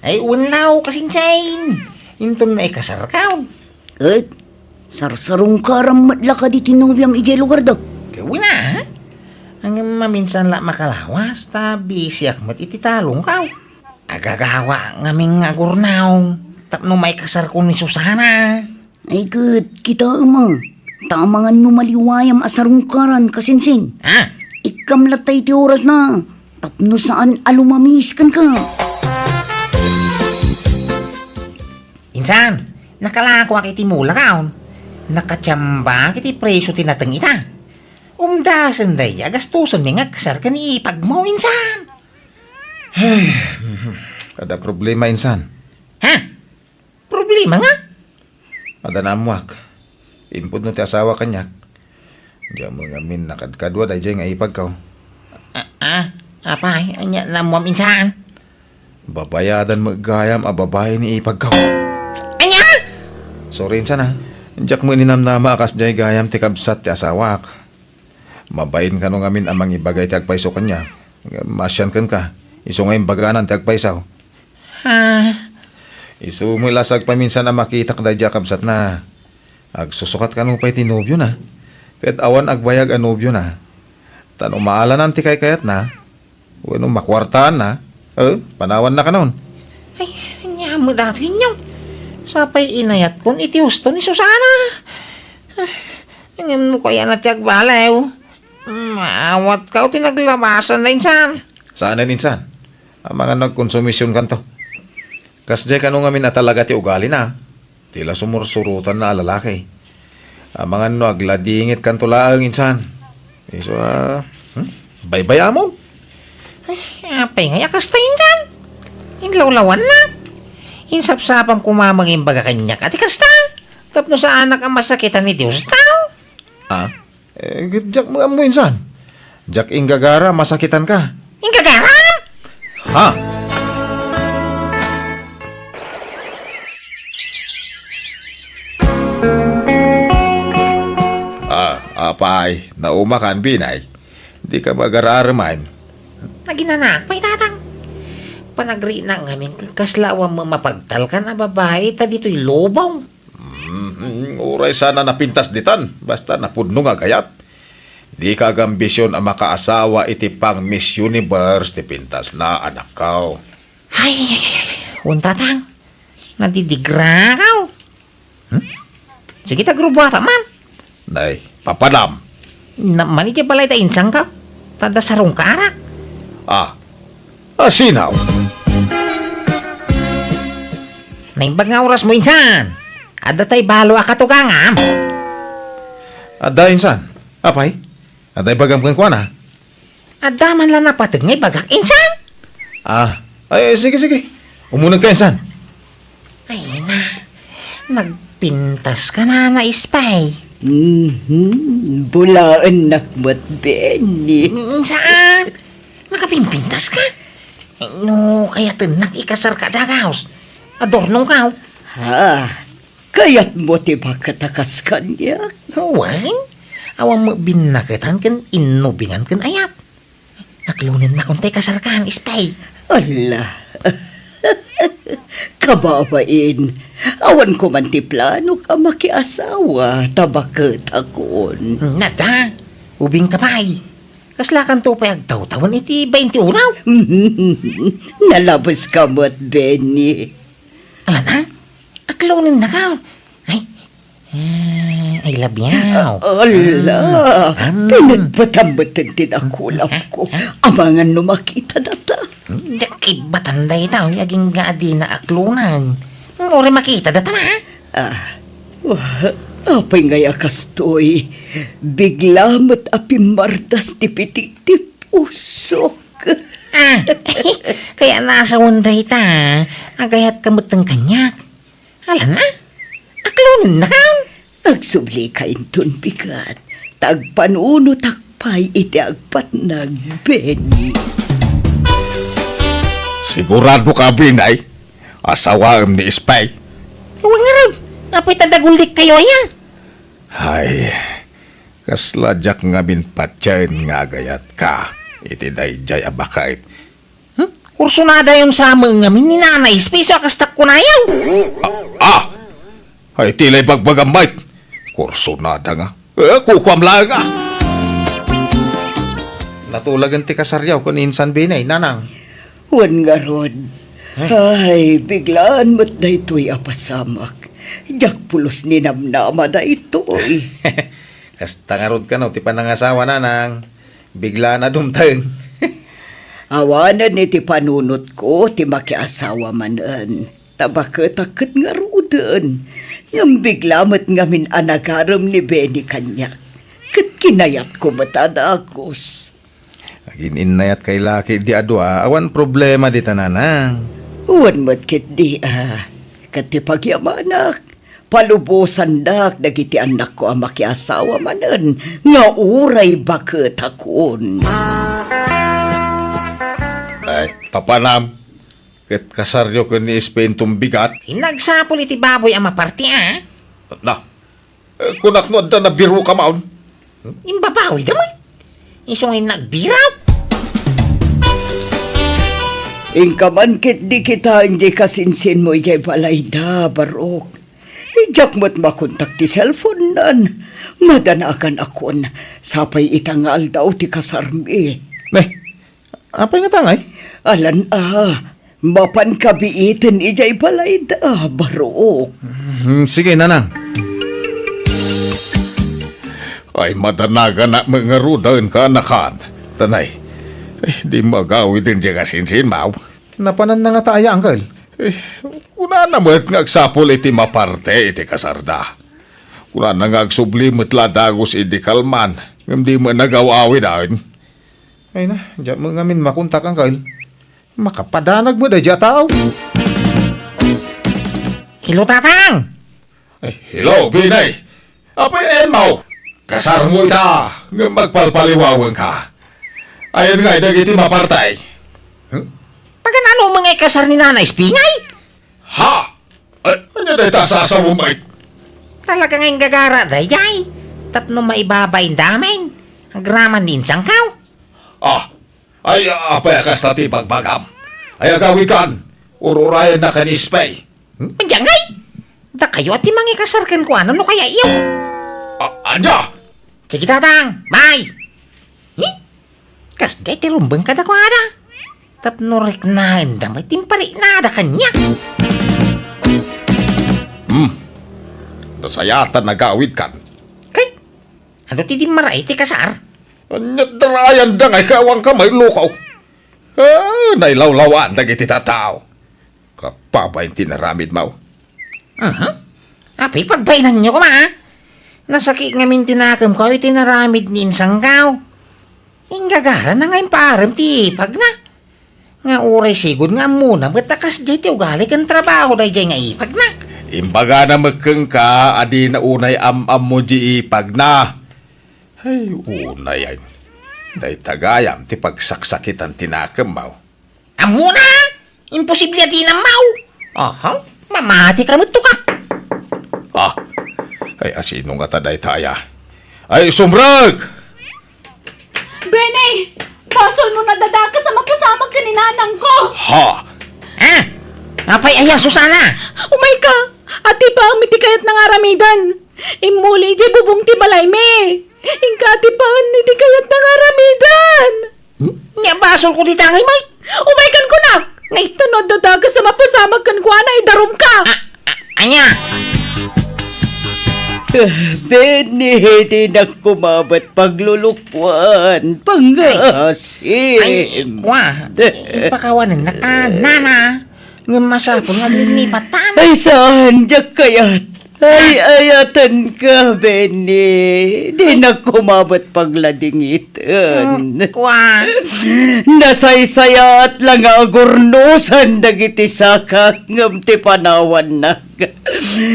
Ay, wen a, kasinsin. Inton naikasarkaw. Ket, sarsarungkaram met la kadi ti nobiam idiay lugarda. Wen a. Ngem maminsan la makalawas, ta bisiak met iti talongkaw. Agagawa ngamin nga agurnaw, tapno maikasarko ni Susana. Ay ket, kitaem a, ta amangan no maliwayam a sarungkaran, kasinsin. Ha? Ikkam latta iti orasna, tapno saan a lumamis kenka. Insan, nakalakoak iti mulak, aw. Nakatiambak iti presio ti nateng ita. Umdasen daydi a gastusenmi nga agkasar ken ipagmo, Insan. Ay, adda problema, Insan. Ha? Problema nga? Adda naammoak. Impudno ti asawa kaniak. Diak met ngamin nakadkadua daydiay nga ipagko. A, a, apay, ania naammoam, Insan? Babayadan met gayam a babai ni ipagko. Ania? Sorry, Insan, a. Diak met ninamnama a kasdiay gayam ti kabsat ti asawak. Mabain kano ngamin a mangibaga iti agpayso kaniak. Maasian kenka. Isu nga imbaganan ti agpayso. Ha? Isu met la sa agpaminsan a makitak daydiay a kabsatna. Agsusukat kano pay ti nobiona. Ket awan agbayag a nobiona. Ta no maalanan ti kaykayatna, wenno makuartaanna, eh, panawanna kanon. Ay, ania met datoy, Inyong? Sapay inayatkon iti husto ni Susana. Ah, ngem no kayatna ti agbaliw, maawatka ti naglabasanna, Insan. Saanen, Insan. Amangan no agkonsumisionkanto. Kasdiay kano ngamin a talaga ti ugalina. Ti la sumursurotanna a lalaki. Amangan no agladingitkanto laeng, Insan. Isu a, hmm? Baybay-amon. Ay, apay ngay a kasta, Insan? Inlawlawanna. Insapsapam koma mangimbaga kaniak a ti kasta. Tapno saanak a masakitan ni Dios tao. Ah? Eh, diak met ammo, Insan. Diak inggagara a masakitanka. Inggagaram? Ha? Ah, apay, naumakan, Binay. Dika agararuman. Naginanak pay, Tatang. Panagriknak ngamin ket kasla awan mapagtalkan a babai ta ditoy lubong. Mm, uray saan a napintas ditan, basta napudno nga agayat. Dika agambision a makaasawa iti pang-Miss Universe ti pintasna, anakko. Ay, ay, ay, ay. Wen, Tatang. Nadidigrakaw. Hmm? Sige, ta grubuata man. Nay, papadam. Na, mani diay balay ta insan ka. Ta adda sarong ka arak. Ah. Asinaw. Naimbag nga oras mo insan. Adda tay balo a katugangam. Adda insan. Apay? Adda ibagam kenkuana? Adda man la napateg nga ibagak insan. Ah, ay, sige, sige. Umuneg ka insan. Ay na, nagpintas ka na, Nana Espay. Mhm, bulaennak met, Benny. Mm, saan? Nakapimpintas ka? No, kayatennak ikasar ka dagus. Adornong ka. Ha? Kayatmo ti baket a kas kaniak? Wen, awan met binnaketan ken innubingan ken ayat. Aklonennakon tay kasarkan, Espay. Ala. Kababain, awan ko man ti planok a makiasawa ta baketakon. Nada, ubing ka pay. Kaslakanto pay agtawtawen iti bainti unaw. Nalabes ka met, Benny. Ala na? Aklonennaka. Ay, ah, I love you. Ala, Mm. Mm. Pinagbatam met ti dakulap ko. Amangan no makita data. Diak ibbatan dayta, agingga a dina aklonan. Uray makita data na. Ah, wa-, apay ngay a kastoy? Bigla met a pimmardas ti pitik ti pusok. Ah, kaya nasawan dayta, agayat ka met kaniak. Ala na, aklonennaka. Agsubli ka inton bigat, ta agpanunotak pay iti agpatnag, Benny. Sigurado ka, Binay? Asawaem ni Espay? Wen ngarud, apay ta daguldik kayo aya? Ay, kasla diak ngamin patien nga agayat ka iti daydiay a baket. Hmm? Kursonadayon sa met ngamin ni Nana Espay, isu a kastak kunayo. Ah! Ah! Ay, ti lay bagbagam, Mike. Kursonada nga. Eh, kukuam laeng, ah. Natulagen ti kasaryo ken ni insan Binay, Nanang. Wen ngarud. Eh? Ay, biglaan met daytoy a pasamak. Diak pulos ninamnama daytoy. Kasta ngarud kano ti panangasawa, Nanang. Biglaan a dumteng. Awanen iti panunotko ti makiasawa manen. Ta baketak ket ngaruden. Ngem bigla met ngamin a nagarem ni Benny kaniak. Ket kinayatko met a dagus. Agin-innayatkay laki di a dua, awan problema dita, Nanang. Wen met ketdi a, ket ti pagyamanak, palubosandak dagiti annakko a makiasawa manen nga uray baketakon. Ay, papanam, ket kasaryo ken ni Espay inton bigat? Inagsapul iti baboy a maparti, a? Na, Eh, kunak no adda nabirokam, awn. Imbabawida met. Isu nga nagbirok. Inka man ketdi kitaen diay kasinsinmo idiay balayda, Barok. Diak met makontak ti cellphone-nan. Madanagan akon. Sapay ita nga aldaw ti kasarmi. Ne, apay ngata ngay? Alan a, mapan kabiiten idiay balayda, Barok. Hmm, sige, Nanang. Ay, madanaganak met ngaruden, kaanakan. Tanay, eh, di magawiden diay kasinsinmo. Napananna ngata aya, Uncle? Eh, kunana met nga agsapul iti maparti iti kasarda. Kunana nga agsubli met la dagus idi kalman, ngem di met nagaw-awiden. Ay na, diak met ngamin makontak, Uncle. Makapadanag met daydiay a tao. Hello, Tatang! Eh, hello, Binay! Apay, Emma, kasarmo ita, ngem magpalpaliwawenka. Ayan ngay dagiti maparti. Huh? Paganano man ngay kasar ni Nana Espay? Ha? Ay, ania dayta a sasaom, Mike? Talaga nga inggagara daydiay. Tapno maibabain damin. Agraman ni insan kaw. Ah, ay, apay a kasta ti bagbagam? Ay, agawidkan. Ururayennak ni Espay. Hmm? Ania ngay? Dakayo a ti mangikasar kenkuana no kayatyo. A-, ania? Sige, Tatang. Bye. Hmm? Kasdiay ti rumbeng kadakuada. Tapno riknaenda met ti impariknada kaniak. Hmm. Nasayaat a nagawidkan. Kay, adu ti dimmaray ti kasar? Ania't darayanda nga ikaw, awan ka maillukaw. Ah, nailawlawaan dagiti tattao. Kababain ti inaramidmo. Aha. Apay, pagbainanyo koma, a? Nasakit ngamin ti nakemko iti inaramid ni insangko. Inggagarana nga impaarem ti ipagna. Nga uray sigud nga ammona met a kasdiay ti ugali ken trabaho daydiay nga ipagna. Imbagana met kenka a dina unay am-ammo diay ipagna. Ay, unay, ay. Dayta gayam ti pagsaksakitan ti nakemmo. Ammona? Imposible a dina ammo. Aha, mamatika met ka. Ah, ay, asino ngata dayta aya? Ay, sumrek! Benny! Basolmo no adda dakes a mapasamak ken ni nanangko. Ha? Ah? Apay aya, Susana? Umayka! Adipaem iti kayatna nga aramiden. Immuli idiay bubong ti balaymi. Inka adipaen iti kayatna nga aramiden. Hmm? Nia basolko dita ngay, Mike? Umaykan kunak! Nay, ta no adda dakes a mapasamak kenkuana, idarumka! Ah, ah, ania? Benny, dinak koma met paglulukuan. Pangasim. Ay, kwa. Ipakawanennak a, nana. Ngem masapul nga aglinipatan. Ay, saan, diak kayat. Ay, ayatenka, Benny. Dinak koma met pagladingiten. Hmm, kwa. Nasaysayaat la nga agurnosan dagiti sakak ngem ti panawanna.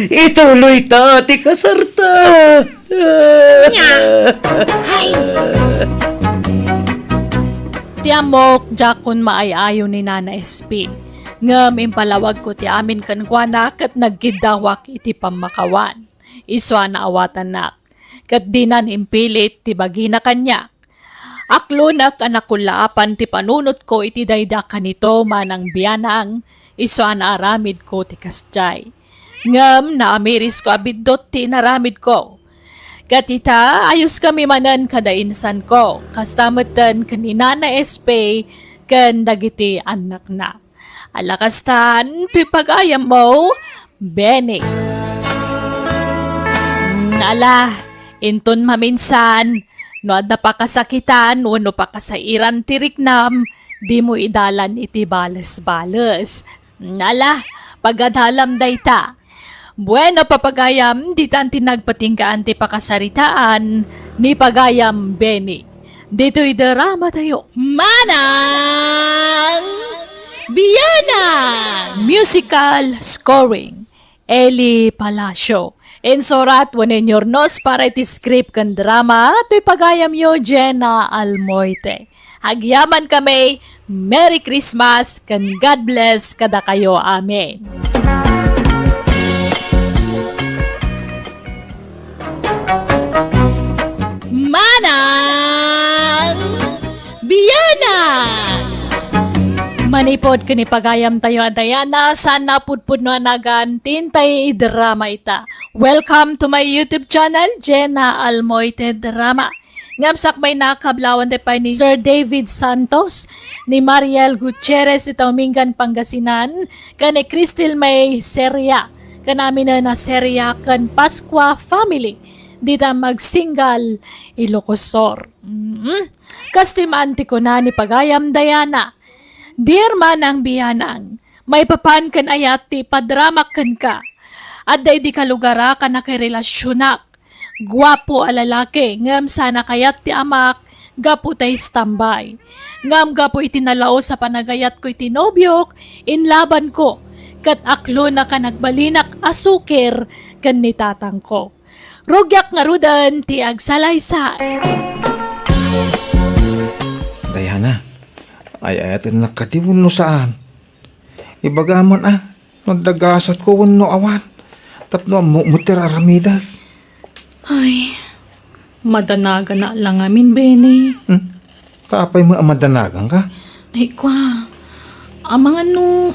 Ituloyta ti kasarta. Nia. Ay. Ti ammok, diakon maay-ayo ni Nana S P. Ngem impalawagko ti amin kenkuana ket naggiddawak iti pammakawan. Isuan a awatannak. Ket dinan impilit ti bagina kaniak. Aklonak a nakullaapan ti panunotko iti dayda kanito, manang bianang, isuan a aramidko ti kasdiay. Ngem naamirisko a biddut ti inaramidko. Ket ita, ayoskami manen kada insanko, kasta metten ken ni Nana S P ken dagiti annakna. Ala kastan, toy pagayammo, Benny. Mm, ala, inton maminsan, no adda pakasakitan wenno pakasairan ti riknam, dimo idalan iti bales-bales. Mm, ala, pagadalam dayta. Bueno, papagayam, ditan ti nagpatinggaan ti pakasaritaan ni pagayam Benny. Ditoy drama tayo. Manang Bianang! Musical scoring, Eli Palacio. Insurat wenno inyurnos para iti script ken drama, toy pagayamyo, Jenna Almoite. Agyaman kami, Merry Christmas ken God bless kadakayo. Amen. Manang Bianang! Manipod ken ipagayam tayo a Diana, saan a pudpudno a nagan ti intay idrama ita. Welcome to my YouTube channel, Jenna Almoite Drama. Ngem sakbay, nakablawan ti pay ni Sir David Santos, ni Mariel Gutierrez ita Umingan, Pangasinan, ken ni Crystal May Seria, ken aminen a Seria ken Pascua family, dita Magsingal, Ilocos Sur. Mm. Kastoy man ti kuna ni pagayam Diana, Dear Manang Bianang, maipapan ken ayat ti ipadramak kenka. Adda idi kalugara a nakarelasionak. Guapo a lalaki, ngem saan a kayat ti amak gapu ta istambay. Ngem gapu iti nalaus a panagayatko iti nobiok, inlabanko, ket aklonak a nagbalinak a sukir ken ni tatangko. Rugiak ngaruden ti agsalaysay. Diana, ay-ayatennak kadi wenno saan? Ibagam man a, no adda gasatko wenno awan, tapno ammok met ti ar-aramidek. Ay, madanaganak la ngamin, Benny. Hmm? Ta apay met a madanaganka? Ay, kwa, amangan no,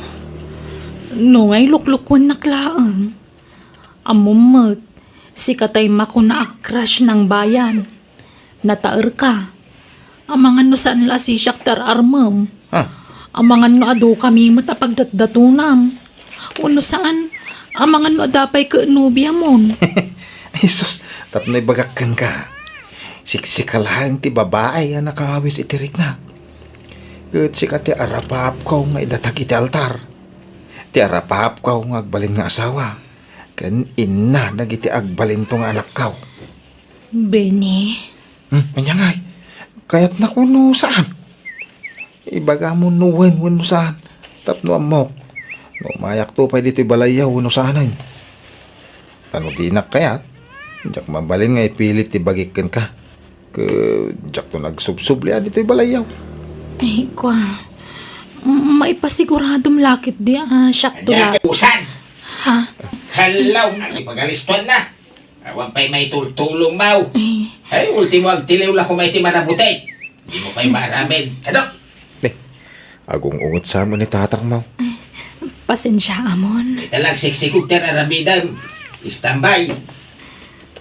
no nga iluklukwannak laeng. Ammom met, sika tay makuna a crush nang bayan. Nataerka. Amangan no saan la a sisiak ti ar-armem. Ah. Amangan no adu kami met a pagdatdatonam. Wenno saan, amangan no adda pay ket nobiamon. Ay sus, tapno ibagak kenka. Siksika laeng ti babai a nakawis iti riknak. Ket sika ti arapapko nga idatag iti altar. Ti arapapko nga agbalin nga asawa, ken inna dagiti agbalinto nga anakko. Benny. Hmm, ania ngay? Kayatnak wenno saan? Ibagam no wen wenno saan, tapno ammok no umayakto pay ditoy balayyo wenno saanen. Ta no dinak kayat, diak mabalin nga ipilit ti bagik kenka. Ket diakto nagsubsubli a ditoy balayyo. Ay, kua. M-, maipasiguradom la ketdi a siakto la. Ania ket usan? Ha? Hello, agipagalistuan na. Awan pay maitultulong, maw. Eh. Ay, ultimo agtiliw la koma iti marabuti. Dimo pay maaramid. Ano? Eh, agung-unget sa mo ni tatang, maw. Eh, pasensia, amon. Ita lang siksikog ti aramidem. Istambay.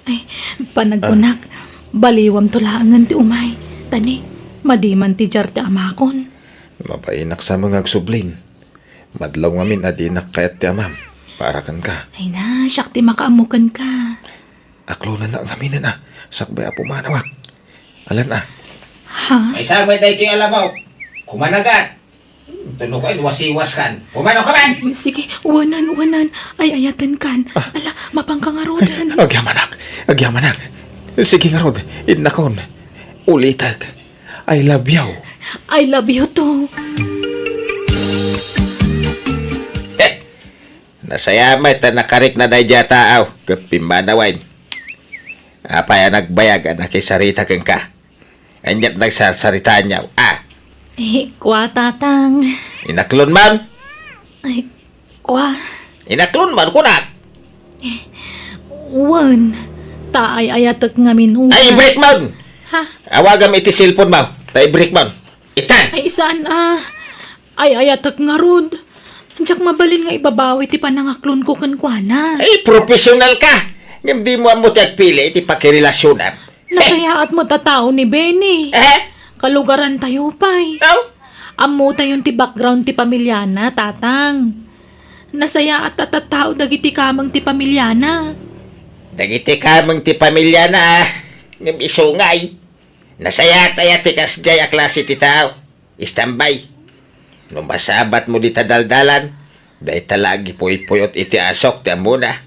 Ay, panagkunak, baliwam to laengen ti umay. Tani, madiman ti jar ti amakon. Mabainak sa mo nga agsublin. Madlaw ngamin a dinak kayat ti amam para kenka. Ay na, siak ti makaammo kenka. Aklonannak ngaminen a, sakbay a pumanawak. Alan a. Ha? Ay, sabay daytoy a lamok. Kumanagat. Tunog ay, wasiwas kan. Pumanaw ka man! Sige, wanan, wanan. Ay, ayaten kan. Ah. Ala, mapangka ngaruden. Agyamanak, agyamanak. Sige ngarud, innakon. Ulitek. I love you. I love you too. Nasaya met ta nakarikna daydiay a tao ket pimmanawen. Apay a nagbayag a nakisarita kenka? Ania't nagsarsaritaanyo, a? Eh, kua, Tatang. Inaklon man? Ay, kua. Inaklon man, kunak? Wen, ta ay-ayatek ngamin una. Ay, i-breakman! Ha? Awagam iti cellphone mo, ta i-breakman. Itan! Ay, saan a? Ay-ayatek ngarud. Diak mabalin nga ibabawi ti panangaklonko kenkuana. Ay, professional ka! Ngem dimo ammo ti agpili iti pakirelasionam. Nasayaat met a tao ni Benny. Eh? Kalugarantayo pay. Aw? Ammotayon ti background ti pamiliana, Tatang. Nasayaat a tattao dagiti kameng ti pamiliana. Dagiti kameng ti pamiliana, a. Ngem isu ngay. Nasayaat aya ti kasdiay a klase ti tao? Istambay. No masabatmo dita daldalan, dayta la agipuypuyot iti asok ti ammona.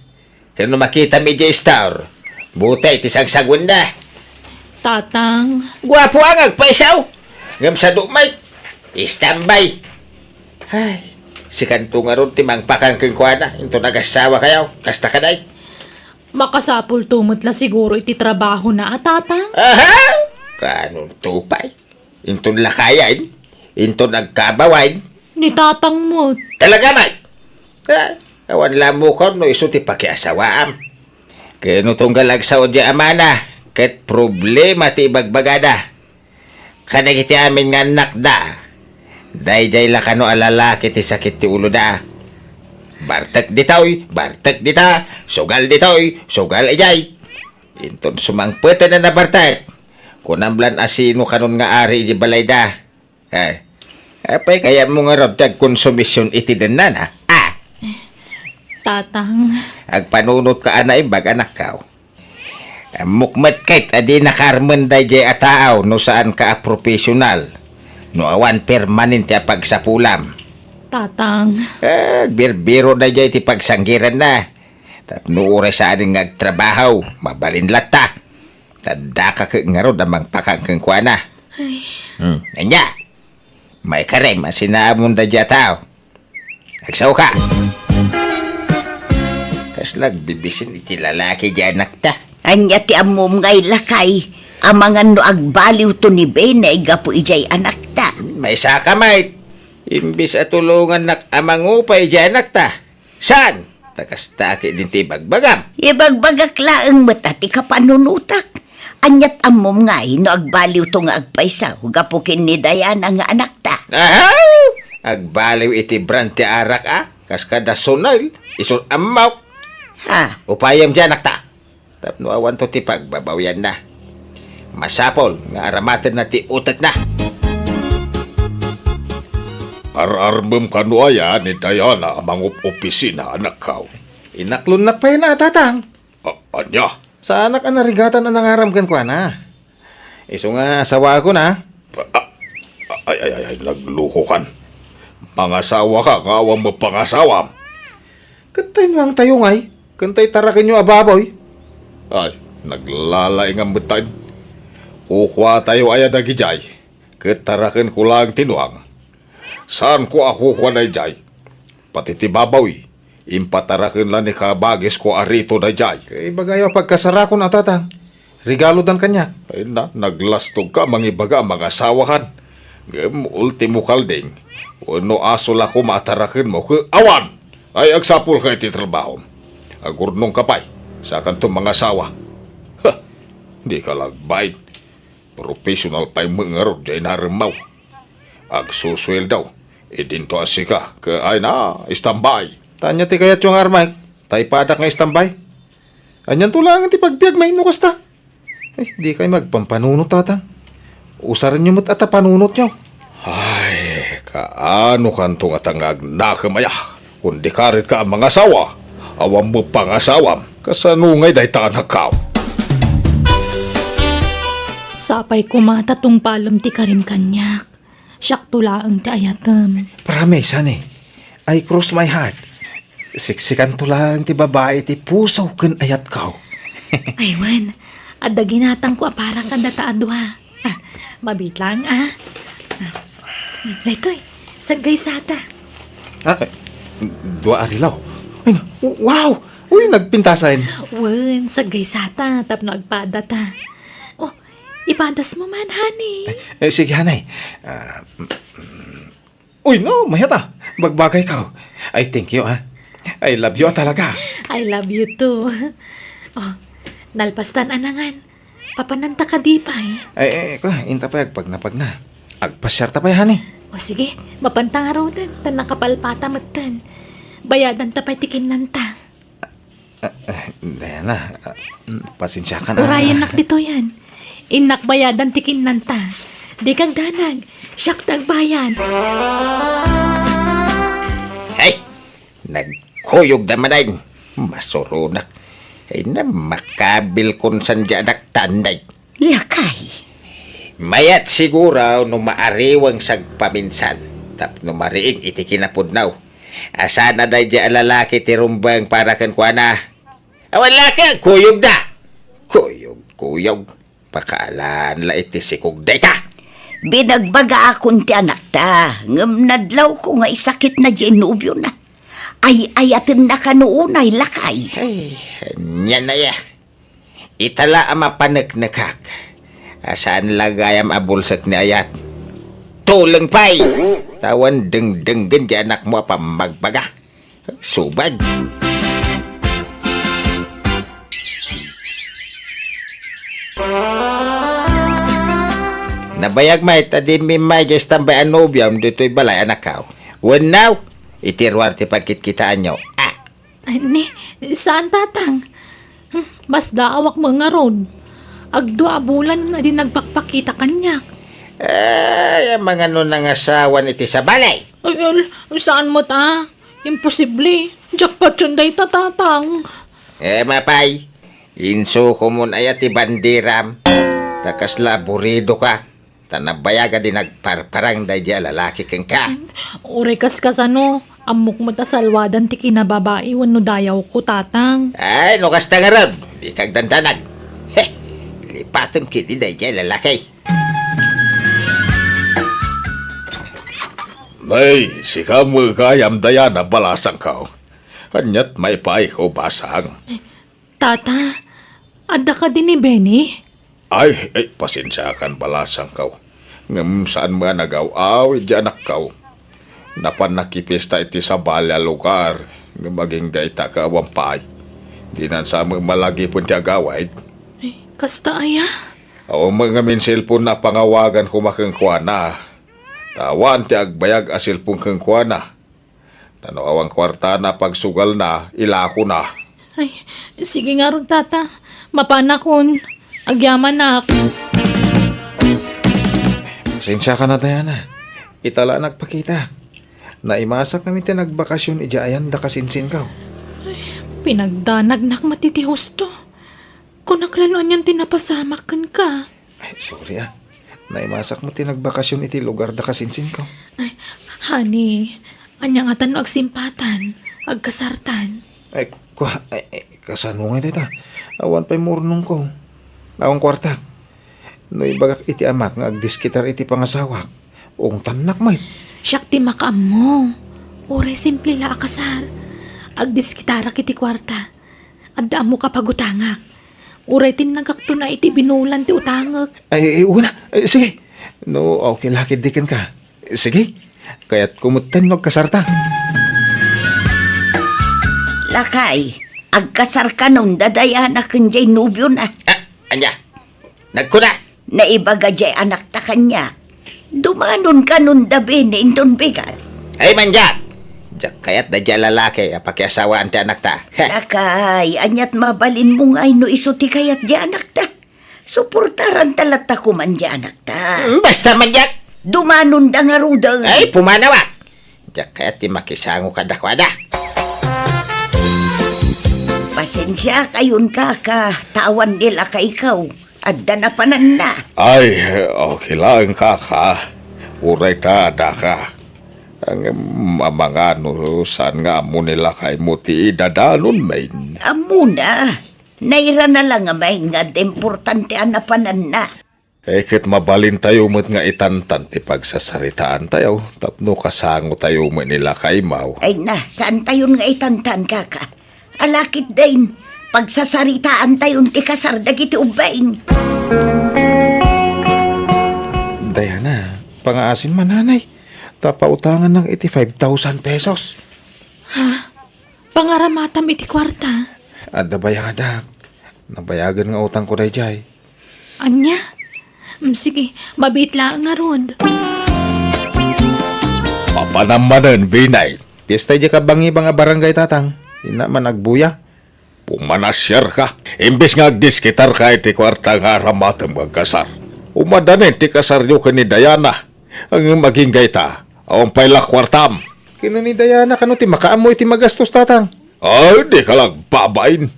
Ken no makitam idiay store, butay ti sagsaguenna. Tatang. Guapo a nga agpaisaw. Ngem sadu met, istambay. Ay, sikanto ngarud ti mangpakan kenkuana, inton agasawa kayo, kasta kadi. Makasapulto met la siguro iti trabahona a, Tatang? Aha! Kanonto pay? Inton lakayen, inton agkabawayen. Ni Tatang met. Talaga met? Ah, awan la ammokan no isu ti pakiasawaam. Ken no tunggal agsao diay amana, ket problema ti ibagbagada. Kadagiti amin nga annakda, daydiay la kano a lalaki ti sakit ti uloda. Bartek ditoy, bartek dita, sugal ditoy, sugal idiay. Inton sumangpeten a nabartek, kunam lan a sino kanon nga ari iti balayda. Eh, apay kayatmo ngarud ti agkonsumision iti dennana? Ah! Tatang. Agpanunotka a naimbag, anakko. Ammok met ket a dinaka armen daydiay a tao no saanka a professional, no awan permanente a pagsapulam. Tatang. Eh, agbirbiro daydiay ti pagsanggiranna. Tapno uray saanen nga agtrabaho, mabalin latta. Saddaka ket ngarud a mangpakan kenkuana. Ay. Hmm, ania? Maikarem a sinaamon daydiay a tao. Agsaoka. Kasla agbibisin iti lalaki diay anakta. Ania ti ammom nga ilakay? Amangan no agbaliwto ni Benny gapu idiay anakta. Maysaka met. Imbes a tulongannak a mangupay idiay anakta. Saan? Ta kasta ket ti ibagbagam. Ibagbagak laeng met a ti kapanunotak. Ania't ammom ngay no agbaliwto nga agpayso gapu ken ni Diana nga anakta? Aha! Agbaliw iti brand ti arak a, kas kada Sonel, isu ammok. Ha? Upayem diay anakta. Tapno awanto ti pagbabawianna. Masapul nga aramatenna ti utekna. Ar-armem kano aya ni Diana a mangup-opisina, anakkaw? Inaklonnak pay na, Tatang. A-, ania? Saanak a narigatan a nangaram kenkuana. Isu nga asawaakon, a. A-, a-, ay, ay, ay, ay, naglukokan. Mangasawaka nga awan met pangasawam. Ket taynuangtayo ngay, ken tay tarakenyo a baboy. Ay, naglalaingam metten. Kukuatayo aya dagidiay, ket tarakenko laeng ti nuang. Saanko a kukua daydiay. Pati ti babawi, impataraken la ni kabagisko a Rito daydiay. Kay ibagayo a pagkasarakon a, Tatang. Regalodan kaniak. Ay na, naglastogka a mangibaga a mangasawakan. Ngem ultimo kalding, wenno aso la koma a tarakenmo ket awan! Ay, agsapulka iti trabahom. Agurnongka pay, saakanto mangasawa. Ha! Dika la agbain. Professional pay met ngarud diay naremmaw. Agsusueldo, idinto a sika, ket ay na, istambay. Ta ania ti kayatyo nga armek? Ta ipadak nga istambay? Anianto laengen ti pagbiag, may no kasta? Ay, dikay agpampanunot, Tatang. Usarenyo met a ta panunotyo. Ay, kaano kanto ngata nga agnakem aya? Kundi karit ka a mangasawa, awan met pangasawam. Kasano ngay dayta, anakkaw? Sapay koma ta tungpalem ti karim kaniak. Siakto laeng ti ayatem. Promise, honey. I cross my heart. Siksikanto laeng ti babai ti puso ken ayatko. Ay, wen. Adda ginatangko a para kadata a dua. Ah, mabiit laeng, a. Ah. Daytoy, saggaysata. Ah, eh, dua a rilaw. Ay, na, wow! Uy, nagpintasan. Wen, saggaysata, tapno agpadata. Oh, ipadasmo man, honey. Eh, eh, sige, honey. Ah, mm, mm. Uy, no, mayat a. Bagbagayko. Ay, thank you, a. I love you a talaga. I love you too. Oh, nalpastan a nangan. Papananta kadi pay? Ay, eh, ka, inta pay agpagnapagna. Agpasiarta pay, honey. O sige, mapanta ngaruden, ta nakapalpata metten. Bayadanta pay ti kinnanta. Ah, ah, Diana, ah, mm, pasensiakan, a. Urayennak ditoyen. Innak bayadan ti kinnanta. Dika agdanag, siak ti agbayad. Hey! Nagkuyogda manen. Masuronak. Ay na, makabilkon san di anak tanday. Lakay. Mayat siguro no maariweng sagpaminsan tapno mariing iti kinapudno. Asana daydiay a lalaki ti rumbeng para kenkuana. Awan laki, agkuyogda. Kuyog, kuyog. Pakaalan la iti sikog dayta. Binagbagaakon ti anakta, ngem nadlawko nga isakitna diay nobiona. Ay-ayatenna kano unay, lakay. Ay, ania aya. Ita la a mapaneknekak. A saan la gayam a bulsek ni ayat. Tuleng pay! Ta awan dengdenggen ti anakmo a pammagbaga. Subag. Nabayag met a dimmi immay diay istambay a nobiam ditoy balay, anakko. Wenno, iti ruar ti pagkitkitaanyo. Ah! Ay, ni, saan, Tatang? Hmm, masdaawak met ngarud. Agdua a bulan a di nagpakpakita kaniak. Ay, amangan no nangasawan iti sabali. Ay, al-, saan met a? Imposible. Jackpot yun dayta, Tatang. Eh, mapay. Insukomon aya ti bandiram. Ta kasla aburido ka. Ta nabayag a di nagparparang daydiay a lalaki kenka. Uray kas kasano, ammok met a salwadan ti kinababai wenno dayawko, Tatang. Ay, no kasta ngarud, dika agdandanag. He, lipatem ketdi daydiay a lalaki. Nay, sika met gayam, Diana, balasangko. Aniat maipaayko, basang? Tata, adda kadi ni Benny? Ay, ay, pasensiakan, balasangko. Ngem saan met a nagaw-awid diay anakko. Napan nakipiesta iti sabali a lugar, ngem agingga ita ket awan pay. Dinan sa met malagipen ti agawid. Ay, kasta aya? Awan met ngamin cellphone-na a pangawagan koma kenkuana. Ta awan ti agbayag a cellphone kenkuana. Ta no awan kuartana a pagsugalna, ilakona. Ay, sige ngarud, Tata. Mapanakon. Agyamanak. Pasensiakan a, Diana. Ita la a nagpakita. Naimasak ngamin ti nagbakasyon idiay ayan da kasinsinko. Pinagdanagnak met iti husto. Kunak la no anian ti napasamak kenka. Ay, sorry, ah. Naimasak met ti nagbakasyon iti lugar da kasinsinko. Ay, honey, ania ngata no agsimpatan, agkasartan? Ay, kua, ay, ay, kasano ngay dayta? Awan pay maurnongko. Awan kuartak. No ibagak iti amak nga agdiskitar iti pangasawak, ungtannak met. Siak ti makaammo. Uray simple la a kasar. Agdiskitarak iti kuarta. Adda ammok a pagutangak. Uray tinnagakton a iti binulan ti utangek. Ay, ay, una. Ay, sige. No, okay la ketdi kenka. Sige. Kayatko metten no agkasarta. Lakay, agkasar kanon da Diana ken jay nobiona. Ah, ania? Nagkuna? Naibaga jay anakta kaniak. Dumanon kanon da Bene inton bigat. Ay, mandiak! Diak kayat daydiay a lalaki a pakiasawaan ti anakta. Lakay, aniat mabalinmo ngay no isu ti kayat jay anakta? Suportaranta latta koman jay anakta. Mm, basta mandiak! Dumanon da ngaruden. Ay, pumanawak! Diak kayat ti makisango kadakuada. Pasensiakayon, kaka, ta awan ni lakayko. Adda napananna. Ay, okay laeng, kaka. Uray ta adaka. Ngem amangan no saan nga ammo ni lakaymo ti idadanonmin. Ammona. Nairana la ngamin nga adda importante a napananna. Eh, ket mabalintayo met nga itantan ti pagsasaritaantayo tapno kasangotayo met ni lakaymo. Ay na, saantayon nga itantan, kaka. Ala ketdin, pagsasaritaantayon ti kasar dagiti ubbing. Diana, pangaasim man, nanay. Ta pautangannak iti five thousand pesos. Ha? Pangaramatam iti kuarta? Adda bayangadak. Nabayagen nga utangko daydiay. Ania? Mm, sige, mabiit laeng ngarud. Mapanam manen, Binay. Piesta idiay kabangibang a barangay, tatang. Inna man agbuya. Pumanasiarka. Imbes nga agdiskitarka iti kuarta nga aramatem nga agkasar. Umadanin ti kasaryo ken ni Diana. Ngem agingga ita, awan pay la kuartam. Ken ni Diana kano ti makaammo iti magastos, tatang? Ay, dika la agbabain.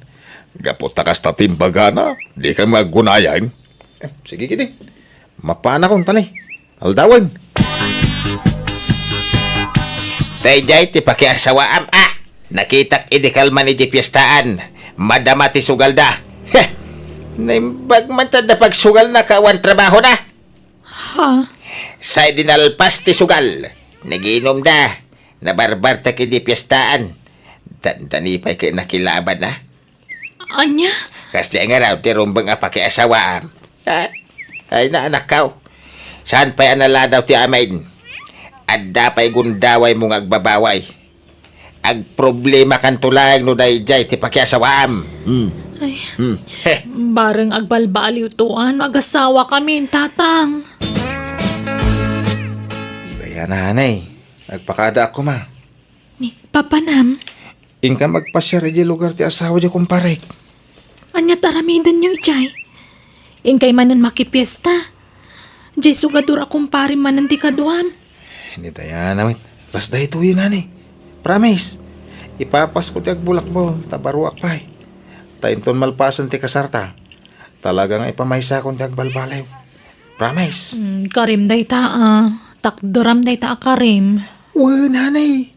Gapu ta kasta ti imbagana, dika met aggunayan. Eh, sige ketdi. Mapanakon, tani. Aldawen. Daydiay ti pakiasawaam, a. Nakitak idi kalman idiay piestaan. Madama ti sugalda. Heh! Naimbag man ta adda pagsugalna ket awan trabahona. Ha? Sa idi nalpas ti sugal, nagiinumda, nabarbartek idi piestaan. Dandani pay ket nakilaban, a. Ania? Kasdiay ngarud ti rumbeng a pakiasawaam. Ha? Ay, naanakkaw. Saan pay a naladaw ti amin? Adda pay gundawaymo nga agbabaway. Agproblemakanto laeng no daydiay ti pakiasawaam. Hmm. Ay, Hmm. Heh. Bareng agbalbaliwto no agasawakamin, tatang. Diana, anay, agpakaadaak koma. Ni, papanam? Inkam agpasiar idiay lugar ti asawa diay kumparek. Ania ti aramidenyo idiay? Inkay manen makipiesta. Diay sugadur a kumparim manen ti kaduam. Ni Diana met. Las daytoyen, nani. Promise. Ipapasko ti agbulakbo, ta baruak pay. Ta inton malpasen ti kasarta, talaga nga ipamaysakon ti agbalbaliw. Promise. Hmm, karim dayta a. Takderam dayta a karim. Wen, nani.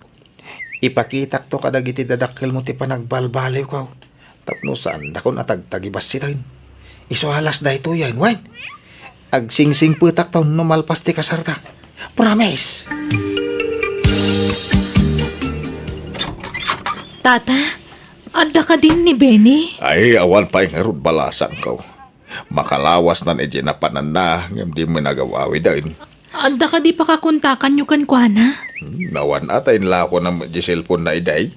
Ipakitakto kadagiti dadakkelmo ti panagbalbaliwko tapno saandakon a tagtagibassiten. Isu a las daytoyen, wen, agsingsingpetakto no malpas ti kasarta. Promise! Tata, adda kadin ni Benny? Ay, awan pay ngarud balasangko. Makalawasnan idiay napananna ngem di met nagawawiden. Adda kadi pakakontakanyo kenkuana? Hmm, awan a, ta inlakona met di cellphone na idiay.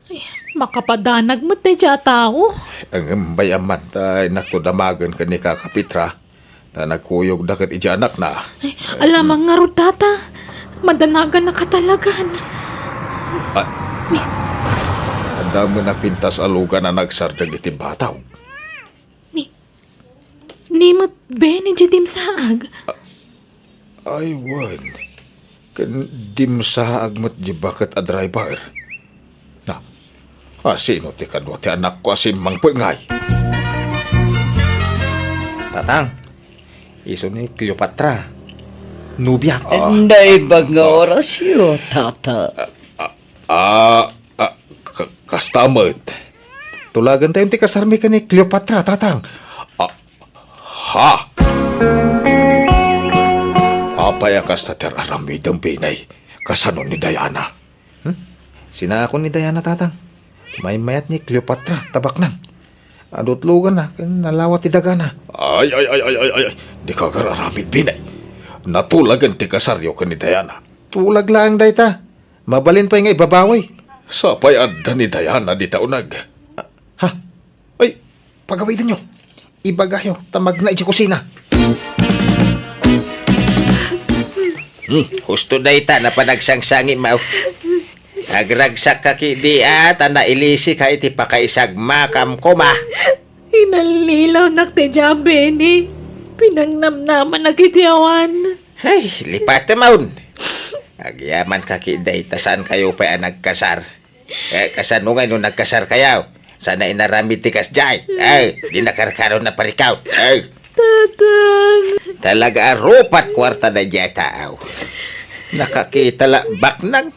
Ay, makapadanag met daydiay a tao. Ngem bay-am man, ta innakto damagen ken ni Kaka Petra, ta nagkuyogda ket idiay anakna. Ay, alamang ngarud, tata. Madanagannaka talagan. Ah, adda met napintas a lugan a nagsardeng iti bataw. Ni, ni met Benny diay dimsaag. Ay, wen. Ken dimsaag met di baket a driver. Na, a, sino ti kadua ti anakko a simmangpet ngay? Tatang, isu ni Cleopatra. Nobia. Ah. Naimbag nga orasyo, Tata. Ah, ah, ka-, kasta met. Tulagantayon ti kasarmi ken ni Cleopatra, Tatang. Ah, ha? Apay a kasta ti ar-aramidem, Binay? Kasano ni Diana? Hmm? Sinaakon ni Diana, Tatang. Maymayat ni Cleopatra, ta baknang. Adu ti luganna, ken nalawa ti dagana. Ay, ay, ay, ay, ay, ay, ay. Dika agar-aramid, Binay. Natulagen ti kasaryo ken ni Diana. Tulag laeng dayta. Mabalin pay nga ibabawi. Sapay adda ni Diana dita uneg. Ah, ha? Ay, pagawidanyo. Ibagayo, ta magna idiay kusina. Hmm, husto dayta, napanagsangsangi, maw. Agragsak ka kidi, a, ta nailisika iti pakaisagmakam koma. Inallilawnak ti dia, Benny. Pinangnamnamanak iti awan. Ay, lipatem, awn. Agyaman ka kidi, ta saan kayo pay a nagkasar. Eh, kasano ngay no nagkasar kayo? Sana inaramid ti kasdiay. Ay, di nakarkaro na parikaw. Ay. Tatang. Talaga a rupat kuarta na diay tao. Nakakita la baknang.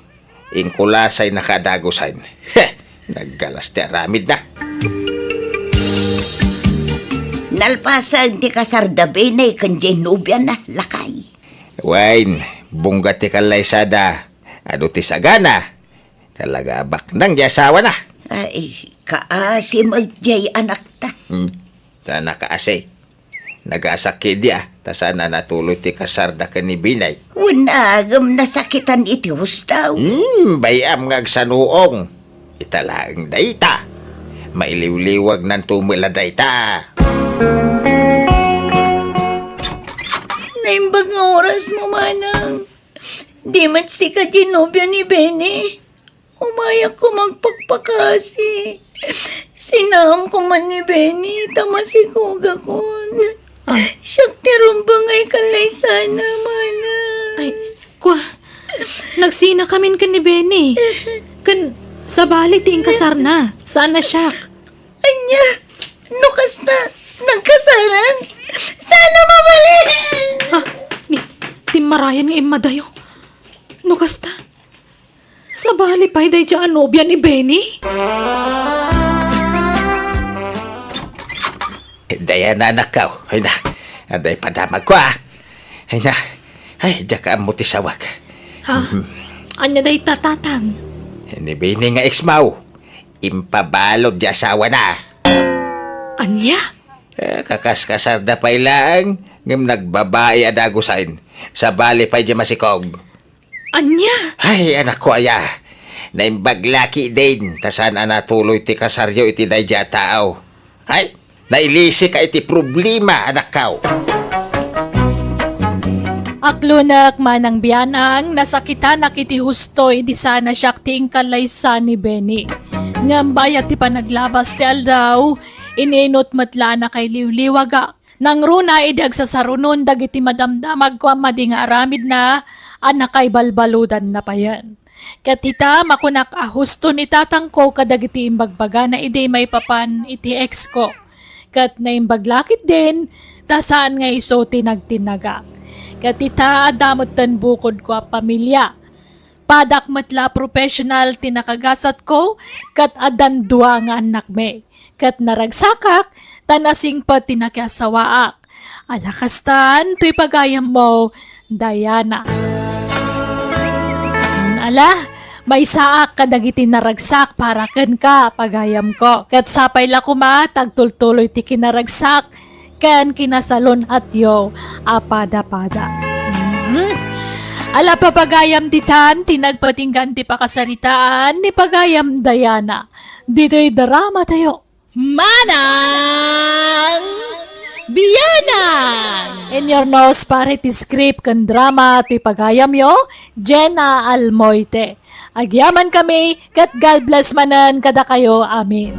Inkulasay na kadagusan. Heh, naggalas ti aramid na. Nalpasen ti kasar da Benny ken diay nobiana, lakay. Wen, bungga ti kallaysada. Adu ti sagana. Talaga a baknang diay asawana. Ay, kaasi met diay anakta. Hmm, ta nakaasi. Nagasak kidi a, ta saan a natuloy ti kasarda ken ni Binay. Wen, agem nasakitan iti husto. Hmm, bay-am nga agsanuong. Ita laeng dayta. Mailiwliwagnanto met la dayta. Naimbag nga orasmo, manang. Di met sika ti nobia ni Benny. Umayakko magpakpakasi. Sinaamko man ni Benny, ta masikogakon. Ah. Siak ti rumbeng a kallaysana, manang. Ay, kua, nagsinakamin ken ni Benny. Ken sabali ti inkasarna. Saan a siak. Ania? No kasta, nagkasaran? Saan a mabalin? Ha? Ni, timmarayan nga immadayo. No kasta, sabali pay daydiay a nobia ni Benny? Diana, anakko. Ay na, adda padamagko, a. Ay na, ay, diak ammo ti sawag. Ha? Mhm. Ania dayta, Tatang? Ni Benny nga ex-mo. Impabalud ti asawana. Ania? Eh, kakaskasarda pay laeng, ngem nagbabai a dagusen. Sabali pay diay masikog. Ania? Ay, anakko aya. Naimbag la ketdin, ta saan a natuloy ti kasaryo iti daydiay a tao. Ay, nailisika iti problema, anakko. Aklonek, manang bianang, nasakitanak iti husto idi saan a siak ti inkallaysa ni Benny. Ngem bayat ti panaglabas ti aldaw, ininut met la a nakailiwliwagak. Nangruna idi agsasarunon dagiti madamdamagko a madi nga aramidna a nakaibalbaludanna payen. Ket ita, makunak a husto ni tatangko kadagiti imbagbagana idi maipapan iti ex-ko. Ket naimbag la ketdin, ta saan nga isu ti nagtinnagak. Ket ita, adda metten bukodko a pamilia. Padak met la a professional ti nakagasatko, ket addan dua nga annakmi. Ket naragsakak, ta nasingpet ti nakiasawaak. Ala kastan, toy pagayammo, Diana. Ala, maysaak kadagiti naragsak para kenka, pagayamko. Ket sapay la koma, ta agtultuloy ti kinaragsak, ken kinasalun-atyo a pada-pada. Mhm. Ala, papagayam ditan ti nagpatinggan ti pakasaritaan ni pagayam Diana. Ditoy drama tayo. Manang Bianang! In your nose, pare ti script ken drama ti pagayamyo, Jenna Almoite. Agyaman kami, ket God bless manen kadakayo. Amen.